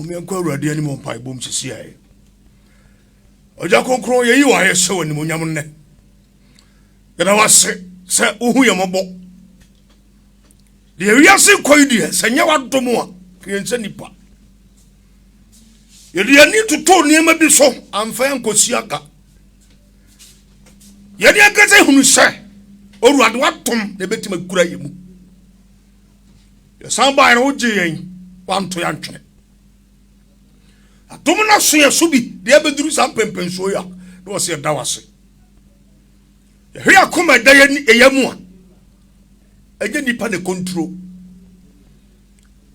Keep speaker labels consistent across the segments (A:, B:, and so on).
A: Momeɛnkɔ Awurade anim wɔ mpaebɔ mu sisiae. Ɔgya kronkron, yɛyi wɔ ayɛ sɛ wɔ animonyam nnɛ. Yɛda wase sɛ wohu yɛn mmɔbɔ. Deɛ wiase kɔ yi deɛ, sɛ nyɛ w'adom a, yɛn sɛ nipa. Yɛde yɛn ani totoo nneɛma bi so, amfa yɛn nkɔsi aga. Yɛde ankasa hunu sɛ, Owurade w'adom na ɛbɛtumi akura yɛn mu. Yɛsan baeɛ no, wogye yɛn, wanto yɛn antwene. Adom no aso yɛn so bi deɛ abɛduru saa mpɛmpɛnsuo yi a, na wɔsɛ yɛda wase. Yɛhwɛ akoma ɛda yɛn mu a, ɛnyɛ nipa na ɛkɔnturo.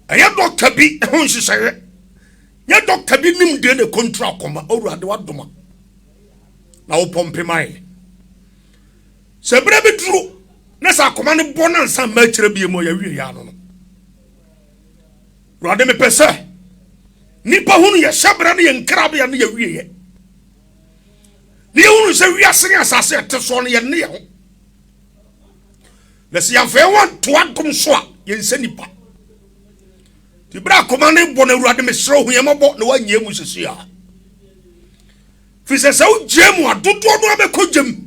A: Ɛyɛ dɔkta bi ho nhyehyɛeɛ. Nyɛ dɔkta bi nimdeɛ na ɛkɔnturo akoma. Owurade wadoma na wopɔmpe ma yɛn. Sɛ berɛ bi duru na sɛ akoma no bɔ na nsa mma akyerɛ bie mu a yɛawie yɛ ano no. Awurade mepɛ sɛ nnipa hunu yɛ hyɛberɛ ne yɛn nkrabea ne yɛwieɛ. Ne yɛhunu sɛ wiase ne asase ɛte soɔ no yɛnne yɛ ho. Na sɛ yɛamfa yɛn ho anto adom so a yɛnsɛ nnipa. Nti berɛ akoma no bɔ no Awurade mesrɛ hu yɛn mmɔbɔ na woanyɛ mu sisi a. Firi sɛ sɛ wogyee mu a dodoɔ no abɛkɔ gyam.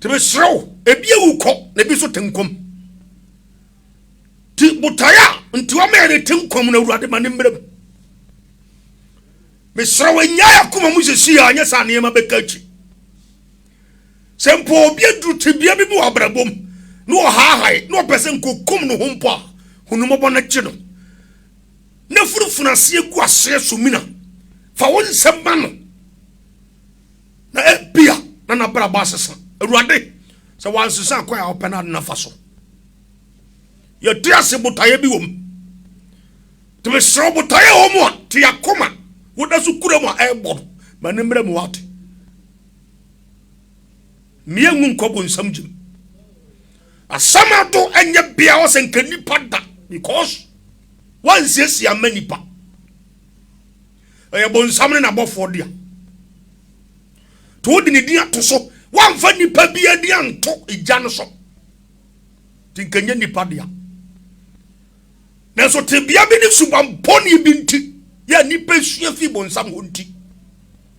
A: Nti mesrɛ wo ebi awu kɔ na ebi nso te nkɔm. Nti botaeɛ a nti wama yɛde te nkɔm no Awurade ma ne mmerɛ mu. Mesrɛ wo nnyae akoma mu sisi a anyɛ saa nneɛma bɛka akyi. Sɛ mpo obi aduru tebea bi mu wɔ abrabɔ mu na ɔhaahae na ɔpɛ sɛ nkokum ne ho mpo a, hunu mmɔbɔ na gye no. Na funufunu aseɛ gu aseɛ sumina. Fa wo nsɛm ma no na ebia na n'abrabɔ asesa. Awurade, sɛ wansesa akwan a ɔpɛ no ade no afa so. Yɛte ase botaeɛ bi wɔ mu. Nti mesrɛ wo botaeɛ a ɛwɔ mu a te akoma woda so kura mu a ɛrebɔ no ma ne mmerɛ mu wate. Mmea ngu nkɔ bonsam gyem. Asɛm ado ɛnyɛ bea hɔ sɛ nka nipa da because wansiesie ama nipa. Ɛyɛ bonsam ne n'abɔfoɔ dea. Nti wode ne din ato so wamfa nipa bi ani anto egya no so. Nti nka nyɛ nipa dea. Nanso tebea bi ne suban bɔne bi nti, yɛ a nnipa sua fi bonsam hɔ nti,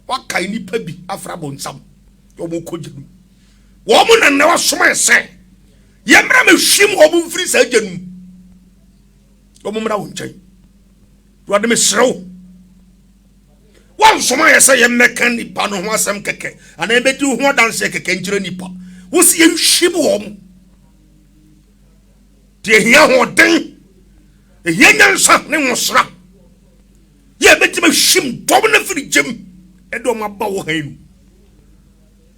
A: wakae nnipa bi afra bonsam na wɔn kɔ gya no mu. Wɔn na nnɛ wasoma yɛ sɛ yɛmmra mehwim wɔn mfiri saa gya no mu. Wɔn mmra wo nkyɛn. Awurade mesrɛ wo, wansoma yɛ sɛ yɛmmɛka nnipa no ho asɛm kɛkɛ anaa yɛmmɛdi wo ho adanseɛ kɛkɛ nkyerɛ nnipa. Wo si yɛnhwim wɔn. Deɛ ɛhia ahoɔden, ɛhia nyansa ne nwosra. Yɛ ɛbɛtumi ahwim dɔm no afiri gyam ɛde wɔn aba wɔ han mu.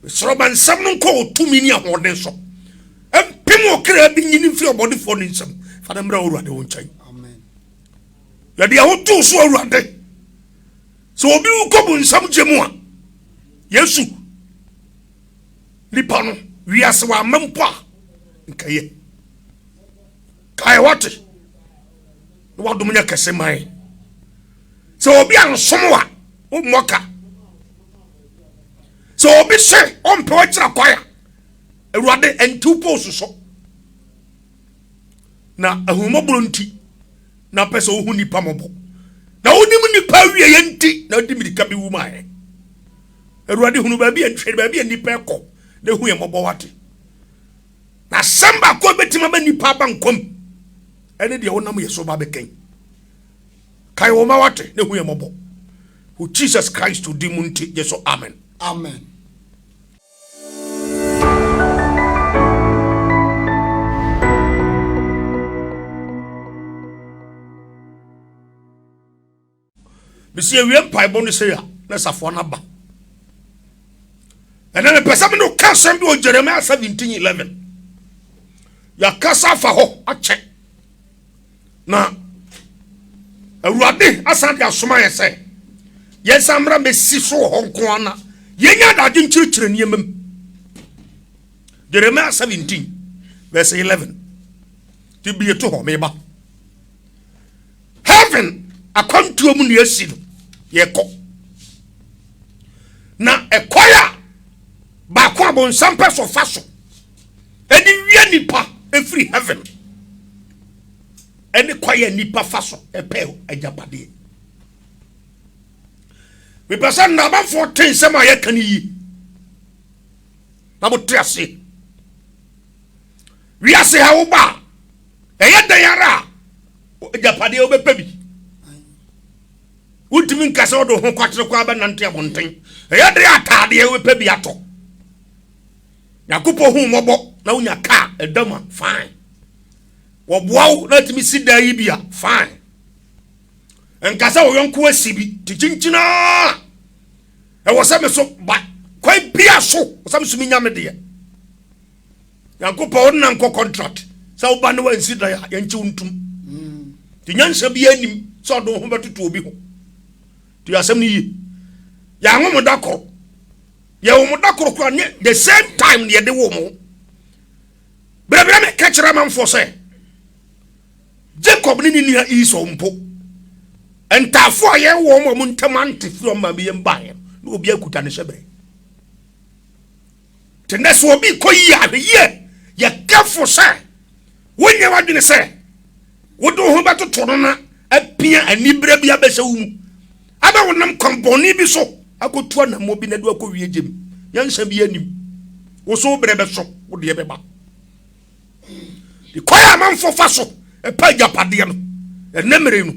A: Mesrɛ ma nsɛm no nkɔ wɔ tumi ne ahoɔden so. Mpem wɔ kra bi nyini mfiri ɔbɔnefoɔ no nsam. Fa no mmra Awurade wo nkyɛn. Yɛde yɛn ho too so Awurade. Sɛ obi wu kɔ bu nsam gye mu a, Yesu nipa no wiase wamma mpo a nkɛyɛ kae wate na wadom nyɛ kɛse man sɛ obi ansom a wommɔ ka sɛ obi sɛ ɔmpɛ wakyira kwae a awurade ɛntiw post so na ahummɔborɔ nti na pɛ sɛ wohu nipa mmɔbɔ na wonim nipa awieɛ nti na wode mirika bi wu maɛ Awurade hunu baabi a hwɛ baabi a nnipa ɛkɔ na ehu yɛn mmɔbɔ wate. Na asɛm baako a ebetumi ama nnipa aba nkwa mu ɛne deɛ wonam yɛ so ba bɛkɛn. Kae wɔn ma wate na ehu yɛn mmɔbɔ. Wɔ Jesus Christ di mu nti gye so amen.
B: Amen.
A: Mesi awie mpaebɔ no sei a na safoa no aba. Ɛnɛ mepɛ sɛ me ne woka asɛm bi wɔ Jeremiah 17:11. Yɛakasa afa hɔ akyɛ. Na Awurade asan de asoma yɛ sɛ yɛnsan mmra mmɛsi so wɔ hɔ nko ara na yɛnya adagye nkyerɛkyerɛ nneɛma mu. Jeremiah 17 verse 11. Ti bie to hɔ meba. Heaven akwantuo mu na yɛasi no yɛkɔ na ɛkwan a baako a bonsam pɛ so fa so ɛde wia nipa ɛfiri heaven. Ɛne kwan a nnipa fa so pɛ agyapadeɛ. Mepɛ sɛ nnamanfoɔ te nsɛm a yɛka no yie na mote aseɛ. Wiase ha woba a, ɛyɛ dɛn ara a agyapadeɛ wobɛpɛ bi. Wontumi nka sɛ wode wo ho kwakyere koraa bɛnante abɔnten. Ɛyɛ dɛn ataadeɛ wobɛpɛ bi atɔ. Nyankopɔn hu mmɔbɔ na wonya kaa ɛda mu a, fine. Wɔboa wo na atumi si dan yi bi a, fine. Nka sɛ wo yɔnko asi bi, te kyinkyinaa. Ɛwɔ sɛ me so ba kwan bia so, sɛ me so menya me deɛ. Nyankopɔn wo nna nkɔ contract sɛ woba ne wansi dan a yɛnkye wo ntum. Nti nyansa bi anim sɛ ɔde wo ho bɛtoto obi ho. Nti asɛm no yie. Yɛanwo mo da koro. Yɛwo mo da koro koraa ne the same time ne yɛde wo mo. Berɛberɛ meka kyerɛ amanfoɔ sɛ Jacob ne ne nua Esau mpo ntaafoɔ a yɛwɔ wɔn a wɔn ntam ante firi wɔn maame yam baeɛ na obi akuta ne hyɛberɛ. Te nnɛ sɛ obi kɔ yie a hwɛ yie yɛ careful sɛ wonyɛ w'adwene sɛ wode wo ho bɛtoto no na apia anibere bi abɛhyɛ wo mu ama wonam kwan bɔne bi so akɔtu anammɔ bi na de akɔwie gyem. Nyansa bi anim. Wo so wo berɛ bɛso, wo deɛ bɛba. Kwan a amanfoɔ fa so ɛpɛ agyapadeɛ no ɛnɛ mmere no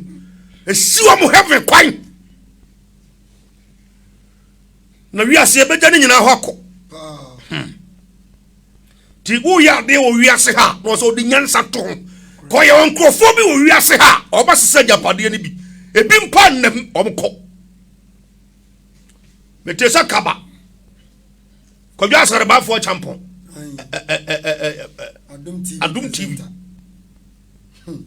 A: ɛsi wɔn heaven kwan. Na wiase yɛbɛgya ne nyinaa hɔ akɔ. Hmm. Nti woyɛ adeɛ wɔ wiase ha na ɔsɛ ɔde nyansa to ho. Kɔyɛ wɔn nkurɔfoɔ bi wɔ wiase ha a wɔbɛsesa agyapadeɛ no bi. Ebi mpo annam wɔn kɔ. Mete sɛ kaba. Kwadwo Asarebafoɔ Kyampɔn. Adum TV. Hmm.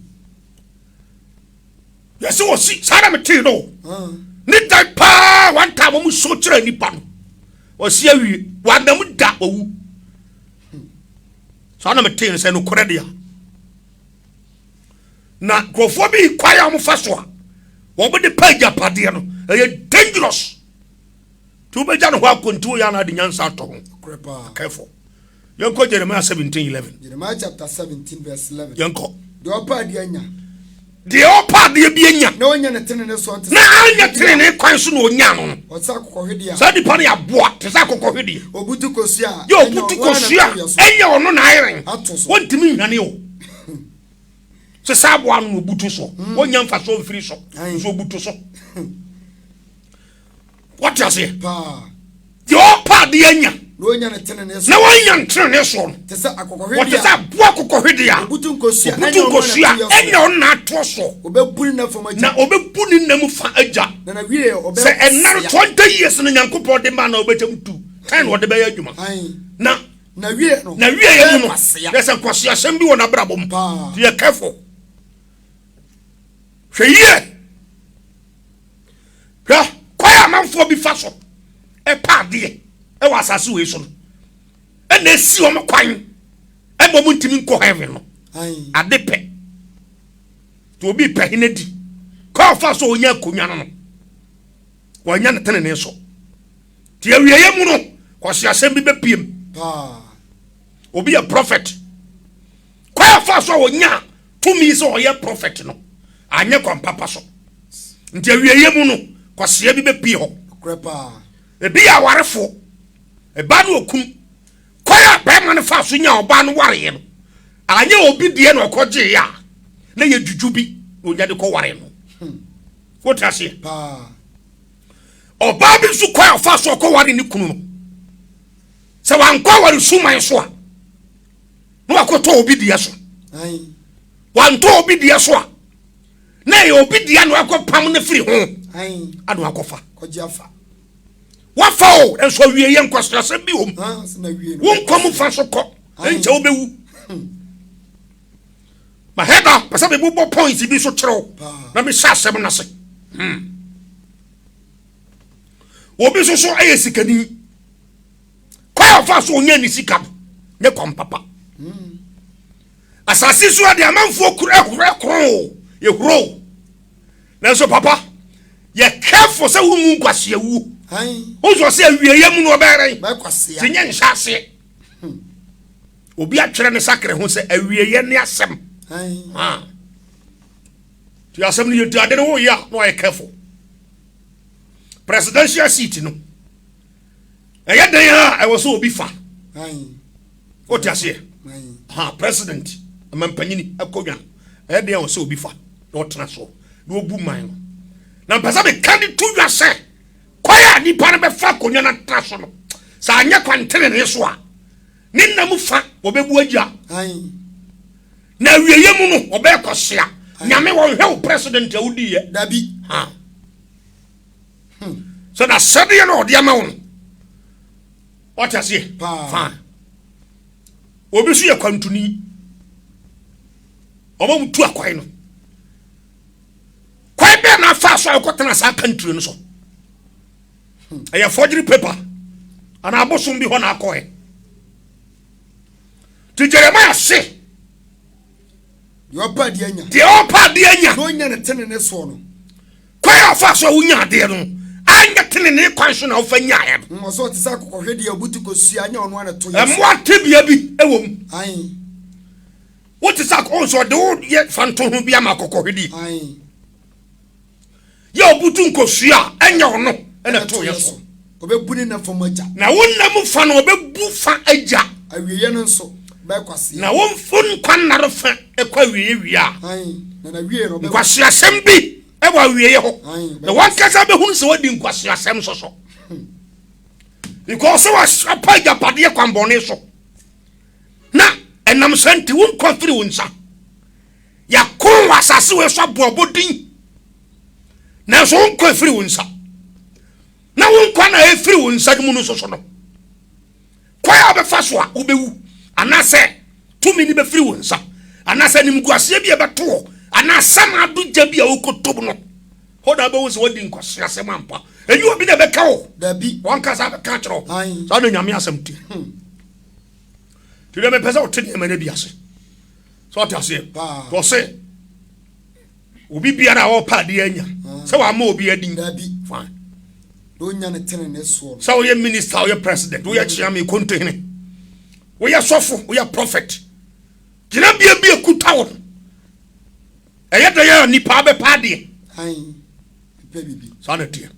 A: Yɛsɛ wɔsi saa na metee no ne dan paa one time wɔn so kyerɛ nipa no wɔsi awie wɔanam da wɔwu saa na metee no sɛ nokorɛ deɛ na nkurɔfoɔ bi kwan a wɔfa so a wɔde pɛ agyapadeɛ no ɛyɛ dangerous nti wobɛgya ne hɔ akɔ nti woyɛ ana de nyansa atɔ ho careful. Yɛnkɔ Jeremiah 17 11.
B: Jeremiah chapter 17 verse 11.
A: Yɛnkɔ.
B: Deɛ ɔpɛ adeɛ anya.
A: Deɛ ɔpɛ adeɛ bi anya.
B: Na ɔnya ne tenene soɔ nte
A: sɛ. Na anyɛ tenene kwan so na ɔnya no no.
B: Ɔte sɛ akokɔhwedeɛ.
A: Saa nipa no yɛ aboa te sɛ akokɔhwedeɛ.
B: Obutu kosua.
A: Yɛ obutu kosua. Ɛnyɛ ɔno na ayeren.
B: Ato so.
A: Wɔntumi nhwane o. Sɛ saa aboa no na obutu so. Wɔnya mfasoɔ mfiri so. Nso obutu so. Wate aseɛ?
B: Paa.
A: Deɛ ɔpɛ adeɛ anya.
B: Na ɔnya ne tenenee
A: soɔ. Na wanya ne tenenee soɔ no.
B: Te sɛ akokɔhwedeɛ.
A: Wɔte sɛ aboa akokɔhwedeɛ a.
B: Ɔbutu nkosua.
A: Ɔbutu nkosua. Ɛnyɛ ɔno na atoɔ soɔ.
B: Ɔbɛbu ne nna fam agya.
A: Na ɔbɛbu ne nna mu fa agya.
B: Na na wie ɔbɛ.
A: Sɛ ɛnna no 20 years no Nyankopɔn de ma na ɔbɛkyɛm tu. Ten na ɔde bɛyɛ adwuma. Na.
B: Na wie no.
A: Na wie yɛ mu no. Yɛ sɛ nkwaseasɛm bi wɔ n'abrabɔ mu.
B: Paa.
A: Yɛ careful. Hwɛ yie. Hwɛ kwan a amanfoɔ bi fa so pɛ adeɛ wɔ asase wei so no ɛna esi wɔn kwan ɛma wɔn ntumi nkɔ heaven no. Ade pɛ. Nti obi pɛ hene di. Kwan a ɔfa so ɔnya akonnwa no no, wɔanya ne tenenee so. Nti awieeɛ mu no, kwasiasɛm bi bɛpiem. Obi yɛ prophet. Kwan a ɔfa so a ɔnya tumi sɛ ɔyɛ prɔfɛt no anyɛ kwan papa so. Nti awieeɛ mu no, kwasea bi bɛpue hɔ. Ebi yɛ awarefoɔ, ɛbaa ne okunu. Kwan a barima no faa so nyaa ɔbaa no wareeɛ no, anyɛ obi deɛ na ɔkɔgyeeɛ a, na yɛ juju bi na ɔnya de kɔwaree no. Wote aseɛ? Ɔbaa bi nso kwan a ɔfaa so ɔkɔware ne kunu no, sɛ wankɔ aware suman so a, na wakɔtɔ obi deɛ so. Wantɔ obi deɛ so a, na ɛyɛ obi deɛ na wakɔpam no firi ho ana wakɔfa. Wafa o, nso awie yɛ nkwaseasɛm bi wom. Wo nkwa mu fa so kɔ, nkyɛ wobɛwu. Ma hɛda, pɛ sɛ mebobɔ points bi so kyerɛ wo na mehyɛ asɛm no ase. Hmm. Obi nso so yɛ sikani. Kwan a ɔfaa so ɔnyaa ne sika no nyɛ kwan papa. Asase so ade amanfoɔ kura ɛhorɛ koro yɛhuro. Nanso papa yɛ careful sɛ wonwu nkwasea wuo. Wosɔ sɛ awieeɛ mu no ɔbɛyɛ dɛn? Te nyɛ nhyɛ aseɛ. Obi atwerɛ ne sakre ho sɛ awieeɛ ne asɛm. Nti asɛm no yɛ nti ade no woyɛ a na wayɛ careful. Presidential seat no ɛyɛ dɛn a ɛwɔ sɛ obi fa. Wote aseɛ? Ha president mampanyini akonnwa no ɛyɛ dɛn a ɛwɔ sɛ obi fa na ɔtena so na ɔbu man no. Na mpɛ sɛ meka de to dwa sɛ kwan a nipa no bɛfa akonnwa no atena so no sɛ anyɛ kwantenene so a ne nna mu fa wɔbɛbu agya. Na awieɛ mu no ɔbɛyɛ kwasea. Nyame wɔnhwɛ wo president a wodiiɛ.
B: Dabi.
A: Ha. Sɛ n'asɛdeɛ no ɔde ama wo no. Wate aseɛ? Fine. Obi so yɛ kwantuni. Ɔma mu tu akwan no. Kwan bɛɛ na afa so a wokɔtena saa country no so. Ɛyɛ forgery paper. Anaa abosom bi hɔ na akɔɛ. Nti Jeremiah se.
B: Deɛ ɔpɛ adeɛ anya.
A: Deɛ ɔpɛ adeɛ anya.
B: Na ɔnya ne tenene soɔ no.
A: Kwan a ɔfa so a wonya adeɛ no, anyɛ tenene kwan so na wofa nyaeɛ no.
B: Ɔsɛ ɔte sɛ akokɔhwedeɛ a obutu kosua anyɛ ɔno ara na ɛto yɛ so.
A: Mmoa tebea bi wɔ mu.
B: Ae.
A: Wote sɛ akokɔ nso ɔde wo yɛ fanto ho bi ama akokɔhwedeɛ.
B: Ae.
A: Yɛ ɔbutu nkosua a, ɛnyɛ ɔno na ɛtoo yɛ so.
B: Ɔbɛbu ne nna fam agya.
A: Na wo nna mu fa no ɔbɛbu fa agya.
B: Awieeɛ no nso bɛyɛ kwasea.
A: Na wo nkwa nna no fa kɔ awieeɛ wie a.
B: Na n'awieeɛ no ɔbɛyɛ.
A: Nkwaseasɛm bi wɔ awieeɛ hɔ. Na w'ankasa bɛhunu sɛ woadi nkwaseasɛm nso so. Because sɛ wapa agyapadeɛ kwanbɔne so na ɛnam saa nti wo nkwa firi wo nsa. Yɛako wɔ asase wei so abɔ abɔdin, nanso wo nkwa efiri wo nsa. Na wo nkwa na efiri wo nsa no mu no nso so no, kwan a wobɛfa so a wobɛwu anaasɛ tumi no bɛfiri wo nsa anaasɛ animguaseɛ bi a ɛbɛto wɔ anaa asɛm adogya bi a wokɔtom no hɔ na wobɛhu sɛ woadi nkwaseasɛm ampa. Ɛnyɛ obi na ɛbɛka wo,
B: Dabi.
A: wankasa bɛka akyerɛ wo. Saa na Nyame asɛm te. Nti deɛ mepɛ sɛ wote nneɛma no bi ase. Sɛ ɔte aseɛ. Ɔse obi biara a ɔpɛ adeɛ anya sɛ wama obi adi.
B: Fine.
A: Sɛ woyɛ minister, woyɛ president, woyɛ kyeame, kontohene, woyɛ sɔfo, woyɛ prophet, gyinabea bi ekuta wo no, ɛyɛ dɛn a nipa abɛpɛ adeɛ. Saa na ɛteɛ.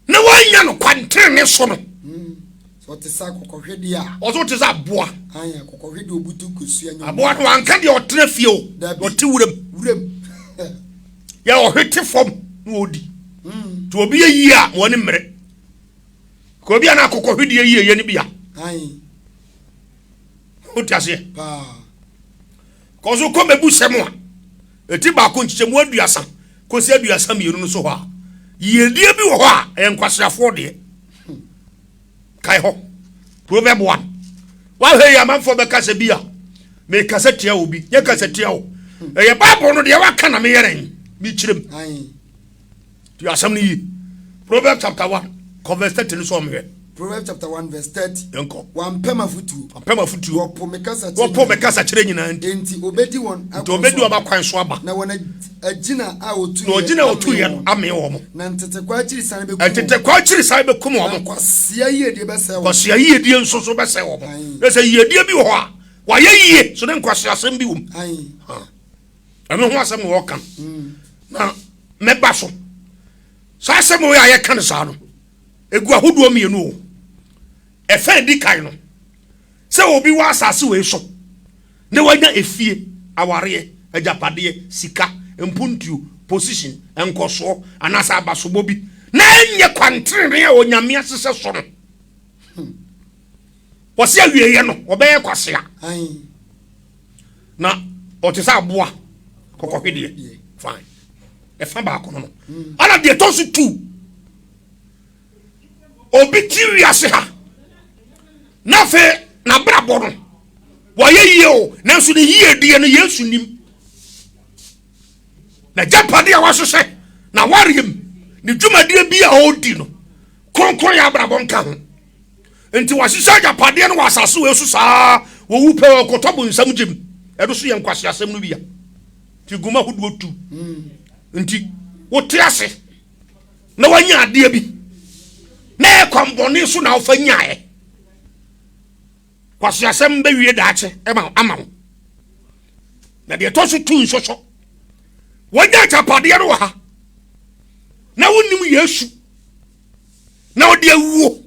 A: Na wɔanya no kwantenene so no.
B: Sɛ ɔte sɛ akokɔhwedeɛ a.
A: Ɔsɛ ɔte sɛ aboa.
B: Ayi akokɔhwedeɛ obutu nkosua nyɛ.
A: Aboa no wanka deɛ ɔtena fie o.
B: Dabi.
A: Ɔte wuram.
B: Wuram.
A: Yɛ ɔhwete fam na ɔdi. Nti obi yɛ yie a ma ɔne mmerɛ. Ka obi a na akokɔhwedeɛ yie yɛ no bi a.
B: Ayi.
A: Wote aseɛ?
B: Paa.
A: Kɔ so kɔ mɛbusɛm a ɛti baako nkyekyɛmu 30 kɔsi 32 no so hɔ a, yiedie bi wɔ hɔ a ɛyɛ nkwaseafoɔ deɛ. Kae hɔ. Proverb 1. Woahwɛ yi amanfoɔ bɛka sɛ bi a mekasa tia obi, nyɛ kasa tia o. Ɛyɛ Bible no deɛ waka na meyɛ dɛn? Mekyerɛ mu. Ti asɛm no yie. Proverbs chapter 1 kɔ verse 30 no so ɔmhwɛ.
B: Proverbs chapter 1 verse 30.
A: Yɛnkɔ.
B: Wampɛ m'afotuo.
A: Wampɛ m'afotuo.
B: Wɔpo me kasa kyerɛ
A: Wɔpo me kasa kyerɛ nyinaa nti.
B: Enti obedi wɔn
A: akwan so. Nti obedi wɔn akwan so aba.
B: Na wɔn agyina a wɔtu
A: Na ɔgyina a wɔtu yɛ no amee wɔn.
B: Na ntetekwa akyiri san bɛkum wɔn.
A: Ntetekwa akyiri san bɛkum wɔn.
B: Na nkwasea yiedie bɛsɛe wɔn.
A: Nkwasea yiedie nso so bɛsɛe wɔn. Na sɛ yiedie bi wɔ hɔ a, wɔayɛ yie so ne nkwaseasɛm bi wɔ mu. Ɛno ho asɛm na wɔka. Na mɛba so. Saa asɛm wei a yɛka no saa no, egu ahodoɔ mmienu o. Ɛfa edi kan no, sɛ obi wɔ asase wei so na wanya efie, awareɛ, agyapadeɛ, sika, mpuntuo, position, nkɔsoɔ, anaasɛ abasobɔ bi, na ɛnyɛ kwantenenee a Onyame ahyehyɛ so no, wɔse awieeɛ no, ɔbɛyɛ kwasea. Na ɔte sɛ aboa kɔkɔhwedeɛ. Fine. Ɛfa baako no no. Ana deɛ ɛtɔ so tu. Obi te wiase ha na afei n'abrabɔ no wɔyɛ yie o, nanso ne yiedie no Yesu nim. N'agyapadeɛ a wahyehyɛ, n'awareɛ mu, ne dwumadie bi a ɔredi no, kronkron yɛ abrabɔ nka ho. Nti wahyehyɛ agyapadeɛ no wɔ asase wei so saa, wɔwu pɛ ɔkɔtɔ bonsam gyem. Ɛno so yɛ nkwaseasɛm no bi a. Nti guma hodoɔ tu. Nti wote ase na wanya adeɛ bi na ɛyɛ kwanbɔne so na wofa nyaeɛ. Kwaseasɛm bɛwie daakye ɛma ama wo. Na deɛ ɛtɔ so tu nso so, Wɔnya agyapadeɛ no wɔ ha na wonim Yesu na ɔde awuo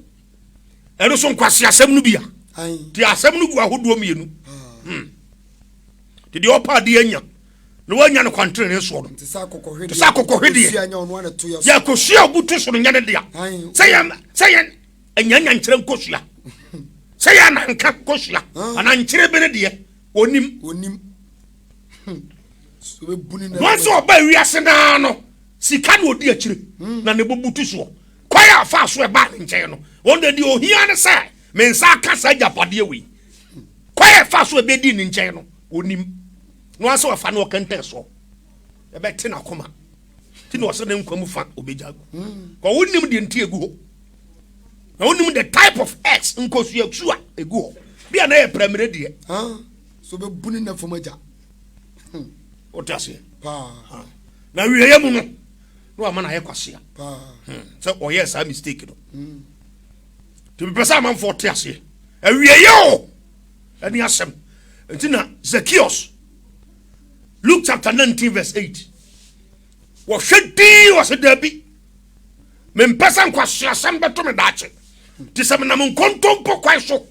A: ɛno so nkwasi asɛm no bi a nti asɛm no gu ahodoɔ mmienu nti deɛ ɔpɛ adeɛ anya na wanya no kwantenene soɔ no te sɛ akokɔhwedeɛ yɛ kosua obutu so no nyɛ ne dea sɛ yɛ sɛ yɛ anyanya nkyerɛ nkosua sɛ yɛ ananka nkosua anankyerɛ bi ne deɛ onim
B: onim
A: wɔn sɛ ɔba wiase naa no sika na ɔdi akyire hmm. na ne bo butu soɔ kwan a afa so ɛbaa ne nkyɛn no wɔn de deɛ ohia ne sɛ me nsa aka saa agyapadeɛ wei kwan a ɛfa so ɛbɛdi ne nkyɛn no onim na wɔn sɛ ɔfa no ɔkɛntɛn soɔ ɛbɛte n'akoma ti na ɔsɛ ne nkwa mu fa obɛgya agu hmm. kɔ wonim deɛ nti egu hɔ na wonim the type of eggs nkosua su a egu hɔ bi a na yɛ pɛrɛmire deɛ.
B: So bɛbu ne nna fam agya.
A: Hmm. Wote aseɛ? Paa. Na wieɛ mu no, na wama no ayɛ kwasea. Paa. Hmm. Sɛ ɔyɛɛ saa mistake no. Hmm. Nti mepɛ sɛ amanfoɔ te aseɛ. Awieɛ o! Ɛne asɛm. Nti na Zacchaeus, Luke chapter 19 verse 8, wɔhwɛ dii wɔ sɛ daabi. Mempɛ sɛ nkwaseasɛm bɛto me daakye. Nti sɛ menam nkontompo kwan so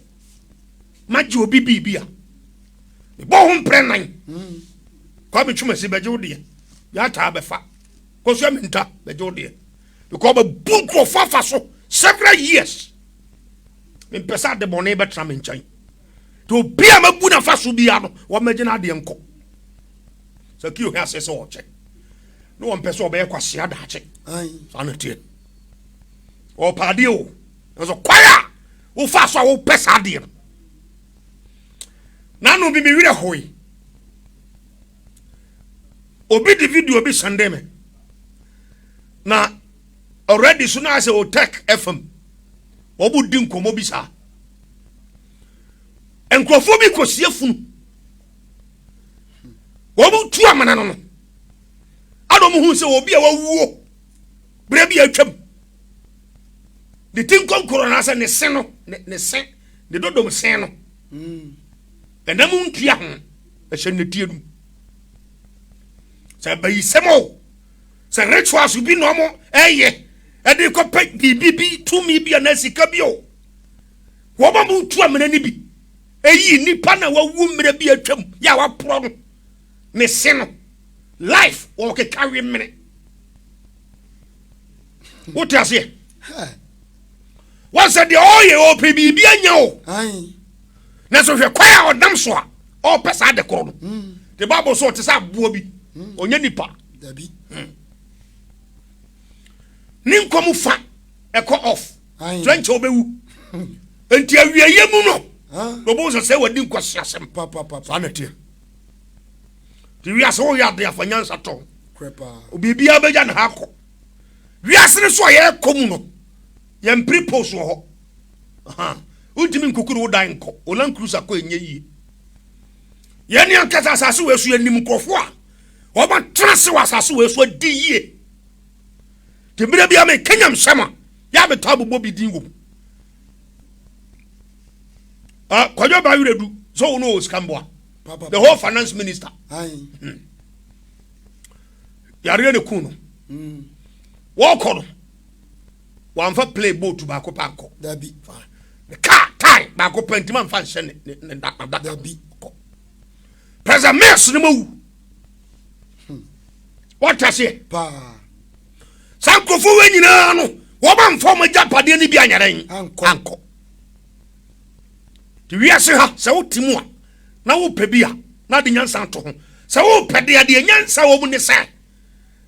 A: magye obi biribi a mebɔ ho mprɛ nan Kwame Twumasi bɛgye wo deɛ yɛataa bɛfa Kosua Minta bɛgye wo deɛ because bɛbu nkurɔfoɔ afa so several years mempɛ sɛ ade bɔne bɛtena me nkyɛn nti obi a mabu n'afa so biara no wɔmmɛgye n'adeɛ nkɔ sɛ kio hɛ aseɛ sɛ ɔkyɛ ne wɔmpɛ sɛ ɔbɛyɛ kwasea daakye saa na teɛ ɔpɛ adeɛ o nanso kwan a wofaa so a wopɛ saa adeɛ no n'ano bi me werɛ hoe obi de video bi sɛnde me na already so na asɛ otek fm wɔn di nkɔmmɔ bi saa nkurɔfoɔ bi kɔsie funu wɔn tu amena no no ana wɔn hu sɛ obi a wawuo berɛ bi atwam ne ti nkonkoro anaasɛ ne se no ne se ne dodom se no ɛnam ntua ho ɛhyɛ nnetie no sɛ abayisɛm o sɛ rituals bi na ɔmo ɛyɛ ɛde kɔpɛ biribi bi tumi bi anaa sika bi o wɔn a wɔtu amena no bi eyi nipa na wawu mmerɛ bi atwam yɛ a waporɔ no ne se no life wɔkeka we mene wote aseɛ wɔn sɛ deɛ ɔyɛ ɔpɛ biribi anya o nanso hwɛ kwan a ɔnam so a ɔpɛ saa de korɔ no hmm. the bible so ɔte sɛ aboa bi hmm. ɔnyɛ nipa hmm. ne nkɔm fa ɛkɔ off kyerɛ nkyɛ ɔbɛwu nti awieɛ mu no na ɔbɛhu sɛ sɛ wadi nkwasi asɛm saa na ɛteɛ nti wiase woyɛ ade afa nyansa tɔn biribiara bɛgya ne ha akɔ Wiase no so a yɛrekɔ mu no, yɛmpere post wɔ hɔ. Wontumi nkukuru wo dan nkɔ. O Land Cruiser kɔ ɛnyɛ yie. Yɛn ne ankasa asase wɔ so yɛnim nkurɔfoɔ a wɔatena ase wɔ asase wɔ so adi yie. Nti mmerɛ bi a meka nyamsɛm a yɛ a metaa bobɔ bi din wɔ mu. Kwadwo Bawerɛdu sɛ wo no wɔ sika mboa. The whole finance minister. Hmm. Yareɛ ne ku no. Mm. Wɔkɔ no, wɔamfa play boat baako pa nkɔ.
B: Dabi.
A: Ne car tie baako pa ntoma mfa nhyɛ ne ne ne adaka.
B: Dabi.
A: Kɔ. President Mills ne ma wu. Hmm. Wɔte aseɛ.
B: Paa.
A: Saa nkurɔfoɔ wɔ nyinaa no, wɔn amfa wɔn agyapadeɛ no bi anyɛ
B: Ankɔ.
A: Ankɔ. Te wiase ha sɛ wote mu a na wopɛ bi a na ade nyansa ato ho. Sɛ wopɛ deɛ deɛ nyansa wɔ mu ne sɛ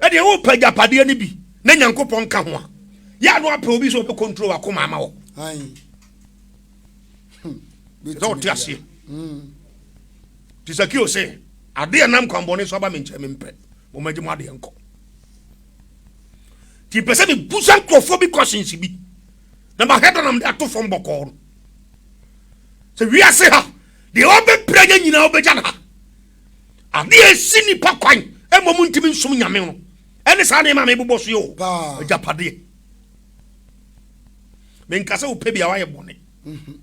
A: ɛdeɛ wopɛ agyapadeɛ no bi na Nyankopɔn ka ho a, yɛ a na wapɛ obi sɛ ɔbɛ control wakoma ama wɔ. Sɛ wote aseɛ. Te Sakeo sɛ adeɛ nam kwanbɔne so aba me nkyɛn mempɛ. Mommɛgye mo adeɛ nkɔ. Nti pɛ sɛ mebusa nkurɔfoɔ bi questions bi na mahwɛ dɔ nam de ato fam bɔkɔɔ no. Sɛ wiase ha deɛ ɔbɛpira nyɛ nyinaa ɔbɛgya no ha. Adeɛ a ɛsi nnipa kwan ɛma ɔmo ntumi nsom Nyame no ɛne saa nneɛma a mebobɔ so yi o, agyapadeɛ. Menka sɛ wopɛ bi a woayɛ bɔne. Mhm.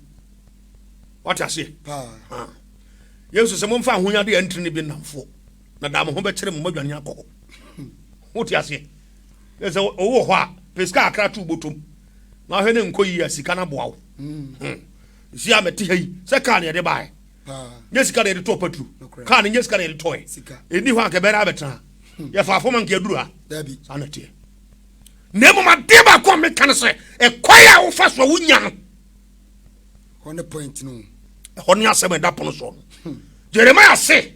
A: Wate aseɛ? Yesu sɛ momfa ahonyadeɛ a ɛntene bi nnamfoɔ na daa mo ho bɛkyere mo moadwane akɔ hɔ. Wote aseɛ? Sɛ wowɔ hɔ a, pɛ sika kakra to bɔtɔm na ahwɛ ne nkɔ yie a sika no aboa wo. Si a mɛte ha yi, sɛ kaa na yɛde baeɛ. Nyɛ sika na yɛde tɔɔ patru. Kaa no nyɛ sika na yɛde tɔɛ. Ɛnni hɔ a anka ɛbɛyɛ dɛ abɛtena ha. Yɛfaa fam anka yɛaduru ha. Saa na ɛteɛ. Na mmom adeɛ baako a meka no sɛ, ɛkwan a wofa so a wonya no,
B: Ɛhɔ ne point no.
A: Ɛhɔ ne asɛm a ɛda pono soɔ no. Jeremiah se,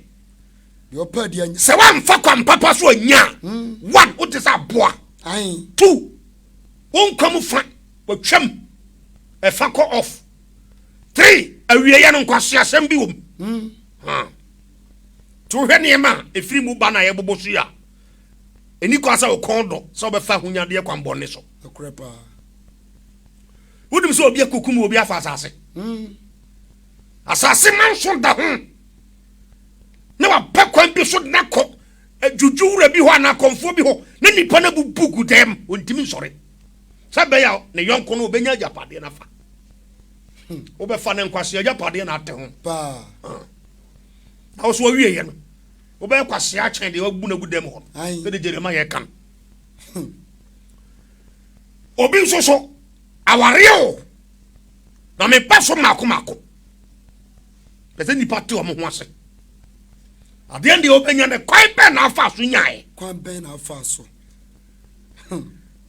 A: sɛ woamfa kwan papa so anya a, one, wote sɛ aboa. Two, wo nkwa mu fa watwam, ɛfa kɔ off. 3 awieeɛ no nkwaseasɛm bi wɔ mu. Nti wohwɛ nneɛma a ɛfiri mu ba no a yɛbobɔ so yi a, ɛni kwan sɛ wo kɔn dɔ sɛ wobɛfa ahonyadeɛ kwanbɔne so. Wonim sɛ obi akɔkum obi afa asase. Asase manso da ho na wapɛ kwan bi so na kɔ dwudwu wura bi hɔ anaa akɔmfoɔ bi hɔ na nipa no abubu gu dɛm, ɔntumi nsɔre. Sɛ ɛbɛyɛ a ne yɔnko no ɔbɛnya agyapadeɛ no afa. Wobɛfa no nkwasea agyapadeɛ na ate ho. Na wo so awieɛ no, wobɛyɛ kwasea akyɛn deɛ wabu no agu dɛm hɔ no. Sɛdeɛ Jeremiah ɛka no. Obi nso so, awareɛ o, na mepɛ so mmaako mmaako. Pɛ sɛ nnipa te wɔn ho ase. Adeɛ deɛ wobɛnya no, kwan bɛn na afa so nyaeɛ?
B: Kwan bɛn na afa so?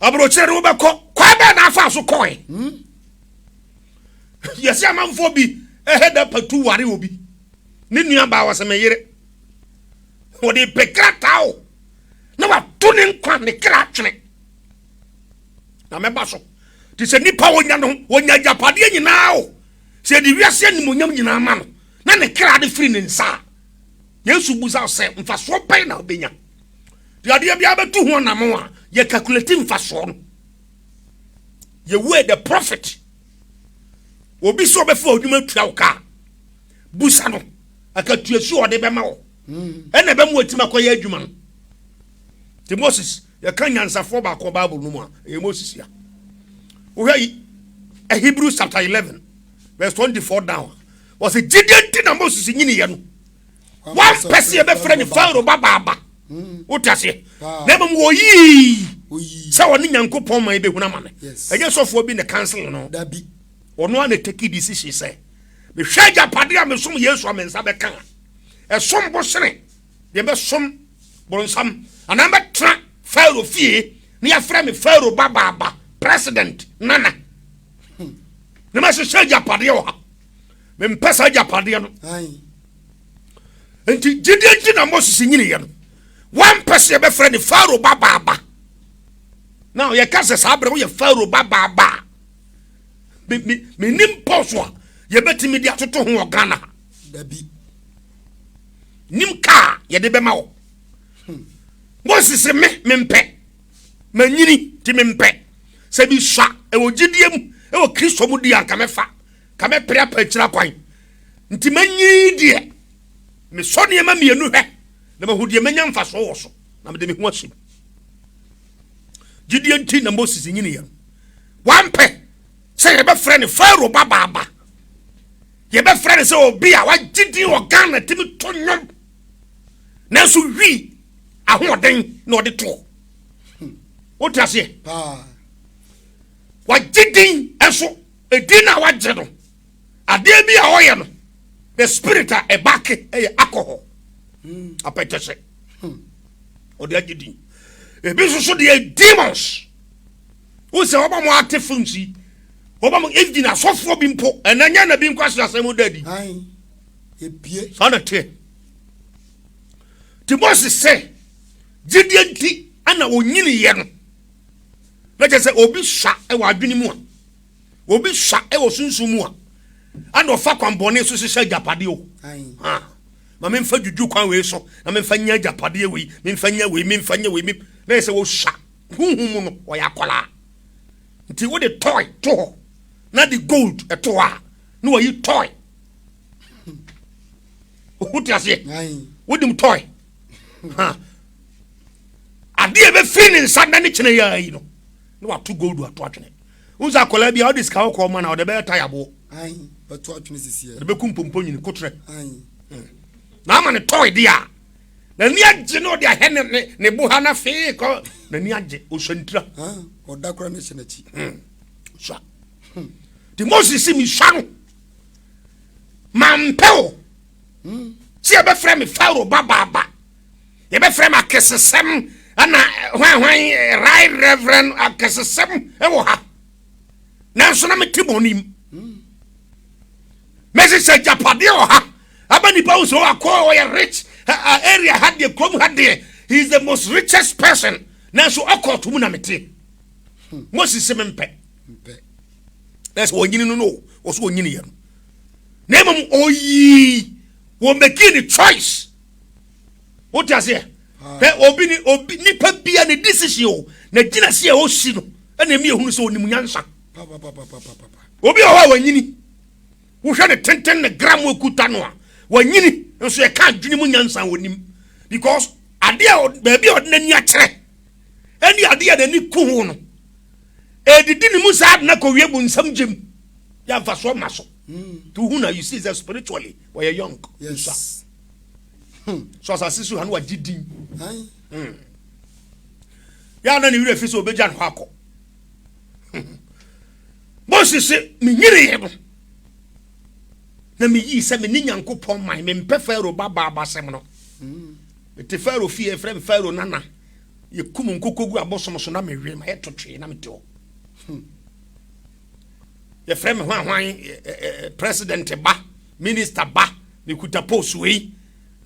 A: Aburokyerɛ no wobɛkɔ, kwan bɛn na afa so kɔe? Yɛsɛ amanfoɔ bi ɛhɛ da patu ware obi. Ne nua baa wɔsɛ me yere. Wɔde pɛ krataa o. Na wato ne nkwa ne kra twene. Na mɛba so. Te sɛ nipa wɔnya no wɔnya agyapadeɛ nyinaa o. Sɛ yɛde wiase animonyam nyinaa ma no na ne kra de firi ne nsa a, Yesu busa sɛ mfasoɔ bɛn na wobɛnya? Deɛ adeɛ biara bɛtu ho anamo a, yɛ calculate mfasoɔ no. Yɛ weigh the profit. Obi sɛ ɔbɛfa odwuma tua wo ka, busa no akatua su a ɔde bɛma wo. Ɛna ɛbɛma watumi akɔyɛ adwuma no. Nti Moses, yɛka nyansafoɔ baako Bible no mu a, ɛyɛ Moses ya. Wohwɛ Hebrews chapter 11 verse 24 down a, wɔsɛ gyidie nti na Moses nyiniiɛ no. Wampɛ sɛ yɛbɛfrɛ no Farao babaaba. Wote aseɛ? Na mmom wɔyii sɛ ɔne Nyankopɔn man bɛhunu amane. Ɛnyɛ sɔfoɔ bi na cancel no. Ɔno ara na take decision sɛ mehwɛ agyapadeɛ a mesom Yesu a me nsa bɛka a, ɛsom bo sene deɛ mɛsom boronsam anaa mɛtena Farao fie na yɛafrɛ me Farao babaaba, president, nana, na mɛhyehyɛ agyapadeɛ wɔ ha. Mempɛ saa agyapadeɛ no. Nti gyidie nti na Moses nyiniiɛ no, wampɛ sɛ yɛbɛfrɛ no Farao babaaba. Na yɛka sɛ saa berɛ woyɛ Farao babaaba a, menim pɔs a yɛbɛtumi de atoto ho wɔ Ghana ha.
B: Dabi.
A: Nim kaa yɛde bɛma wɔ. Moses me mempɛ. Manyini nti mempɛ. Sɛ bi sua ɛwɔ gyidie mu ɛwɔ Kristo mu di a nka mɛfa. Ka mɛpere apa akyiri akwan. Nti manyin deɛ, mesɔ nneɛma mmienu hwɛ, na mahu deɛ mɛnya mfasoɔ wɔ so, na mede me ho ahyɛ mu. Gyidie nti na Moses nyiniiɛ no, wampɛ sɛ yɛbɛfrɛ no Farao babaaba. Yɛbɛfrɛ no sɛ obi a wagye din wɔ Ghana tumi to nnwom, nanso wii ahoɔden na ɔde toɔ. Wote aseɛ? Wagye din nso Edin no a wagye no, adeɛ bi a ɔyɛ no, the spirit a ɛbake ɛyɛ alcohol, apɛtɛsɛ, ɔde agye din. Ebi nso so deɛ demons. Wo sɛ wɔba mo ate films yi, wɔba mo even asɔfoɔ bi mpo, ɛnɛ nyɛ na bi nkɔ ase asɛm da adi. Saa na teɛ. Nti Moses sɛ gyidie nti ɛna onyiniiɛ no, na kyerɛ sɛ obi sua wɔ adwene mu a, Obi sua wɔ sunsum mu a, ana ɔfa kwan bɔne so hyehyɛ agyapadeɛ o. Ha, ma memfa dwudwu kwan wei so na memfa nya agyapadeɛ wei, memfa nya wei, memfa nya wei. Mem na yɛ sɛ wɔsua honhom mu no, ɔyɛ akwadaa. Nti wode toy to hɔ na de gold to hɔ a, na wayi toy. Wote aseɛ? Wonim toy. Ha, adeɛ ɛbɛfiri ne nsa na ne kyene yɛ yi no, na wato gold ato atwene. Wohu sɛ akwadaa bi a ɔde sika kɔkɔɔ ma na ɔde bɛyɛ taya boɔ.
B: Bɛto atwene sisi
A: yɛ. Ɔde bɛku mpompo nyini kotrɛ. Hmm. Na ama ne tɔe deɛ a. N'ani agye na ɔde ahɛ ne ne ne bo ha na fee kɔ. N'ani agye osua ntira.
B: Ɔda kora ne hyɛ n'akyi.
A: Sua. Nti Moses si mi sua no. Mampɛ o. Sɛ yɛbɛfrɛ me Pharaoh ba baaba. Yɛbɛfrɛ me akɛsesɛm ɛna hwan hwan right reverend akɛsesɛm ɛwɔ ha. Nanso na mete bɔne mu. Mɛsesa agyapadeɛ wɔ ha ama nipa wo sɛ akɔ ɔyɛ rich area ha deɛ kurom ha deɛ he is the most richest person nanso ɔkɔɔto mu na mete. Moses sɛ mempɛ na sɛ ɔnyini no no ɔso ɔnyini yɛ no na mmom ɔyii wɔ making ne choice. Wote aseɛ? Hwɛ obi ne obi nipa bia ne decision o na gyina se a ɔsi no ɛna ɛmi ehunu sɛ ɔnim nyansa. Obi wɔ hɔ a wanyini, wohwɛ ne tenten ne gram ekuta no a wanyini, nso yɛka adwene mu nyansa wɔnim because adeɛ a baabi a ɔde n'ani akyerɛ ɛne adeɛ a n'ani ku ho no ɛdidi ne mu saa de na kɔwie bu nsɛm gyem yɛ mfasoɔ ma so. To who na you see that spiritually wɔyɛ young.
B: Yes.
A: So asase so ha no wagye din yɛ ana ne werɛ fi sɛ obɛgya ne hɔ akɔ. Moses se menyiniiɛ no na meyii sɛ mene Nyankopɔn man, mempɛ Farao ba baa basɛm no. Mete Farao fie, ɛfrɛ me Farao nana. Yɛkum nkokɔ gu abosom so na mewe ma yɛtotwee na mete hɔ. Yɛfrɛ me hwan hwan president ba, minister ba, mekuta post wei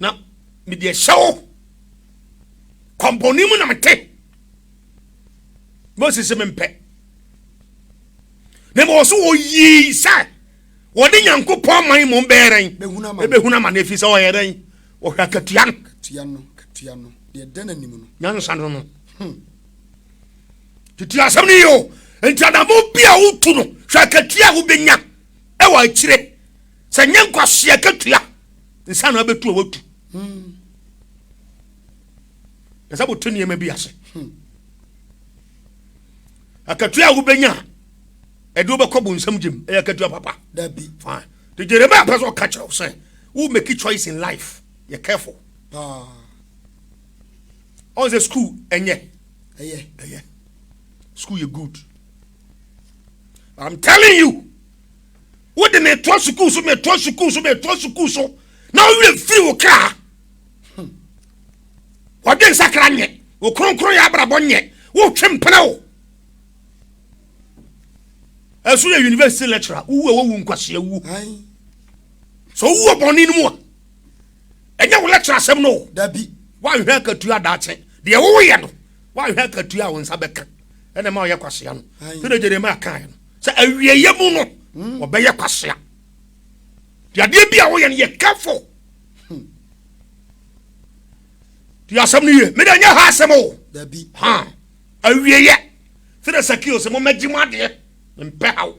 A: na mede ɛhyɛ wo kɔmpɔni mu na mete. Moses sɛ mempɛ. Na mmom ɔso wɔyii sɛ wɔde Nyankopɔn man mmom bɛyɛ dɛn? Ɛbɛhunu amane ɛfiri sɛ ɔyɛ dɛn? Ɔhwɛ akatua no.
B: Akatua no, akatua no, deɛ ɛda n'anim no.
A: Nyansa no no. Tete asɛm no yie o. Nti anamɔ bi a wotu no, hwɛ akatua a wobɛnya ɛwɔ akyire. Sɛ nyɛ nkwasea akatua nsa na wabɛtu a watu. Pɛ sɛ wote nneɛma bi ase. Akatua a wobɛnya a ɛde wobɛkɔ bonsam gyem ɛyɛ akatua papa?
B: Dabi.
A: Fine. The Jeremiah pɛ sɛ ɔka kyerɛ wo sɛ wo make choice in life, yɛ careful.
B: Paa.
A: Ɔn sɛ school ɛnyɛ.
B: Ɛyɛ.
A: Ɛyɛ. School yɛ good. But I'm telling you, wode metoa sukuu so, metoa sukuu so, metoa sukuu so, na wowerɛ firi wo kra. Wɔde nsakra nyɛ, wo kronkron yɛ abrabɔ nyɛ, wotwe mpena wo. Ɛso yɛ university lecturer, wowu a wowu nkwasea wuo. Sɛ wowu wɔ bɔne no mu a, ɛnyɛ wo lecturer asɛm no o.
B: Dabi.
A: Woanhwɛ akatua daakye. Deɛ woyɛ no, woanhwɛ akatua a wo nsa bɛka. Ɛna ma ɔyɛ kwasea no. Sɛdeɛ Jeremiah kaeɛ no, sɛ awieyɛ mu no, wɔbɛyɛ kwasea. Deɛ adeɛ bi a woyɛ no, yɛ careful. Deɛ asɛm no yie. Mede ɛnyɛ ha asɛm o.
B: Dabi.
A: Ha. Awieyɛ. Sɛdeɛ Sakeo sɛ mommɛgye mo adeɛ. Mempɛ haw.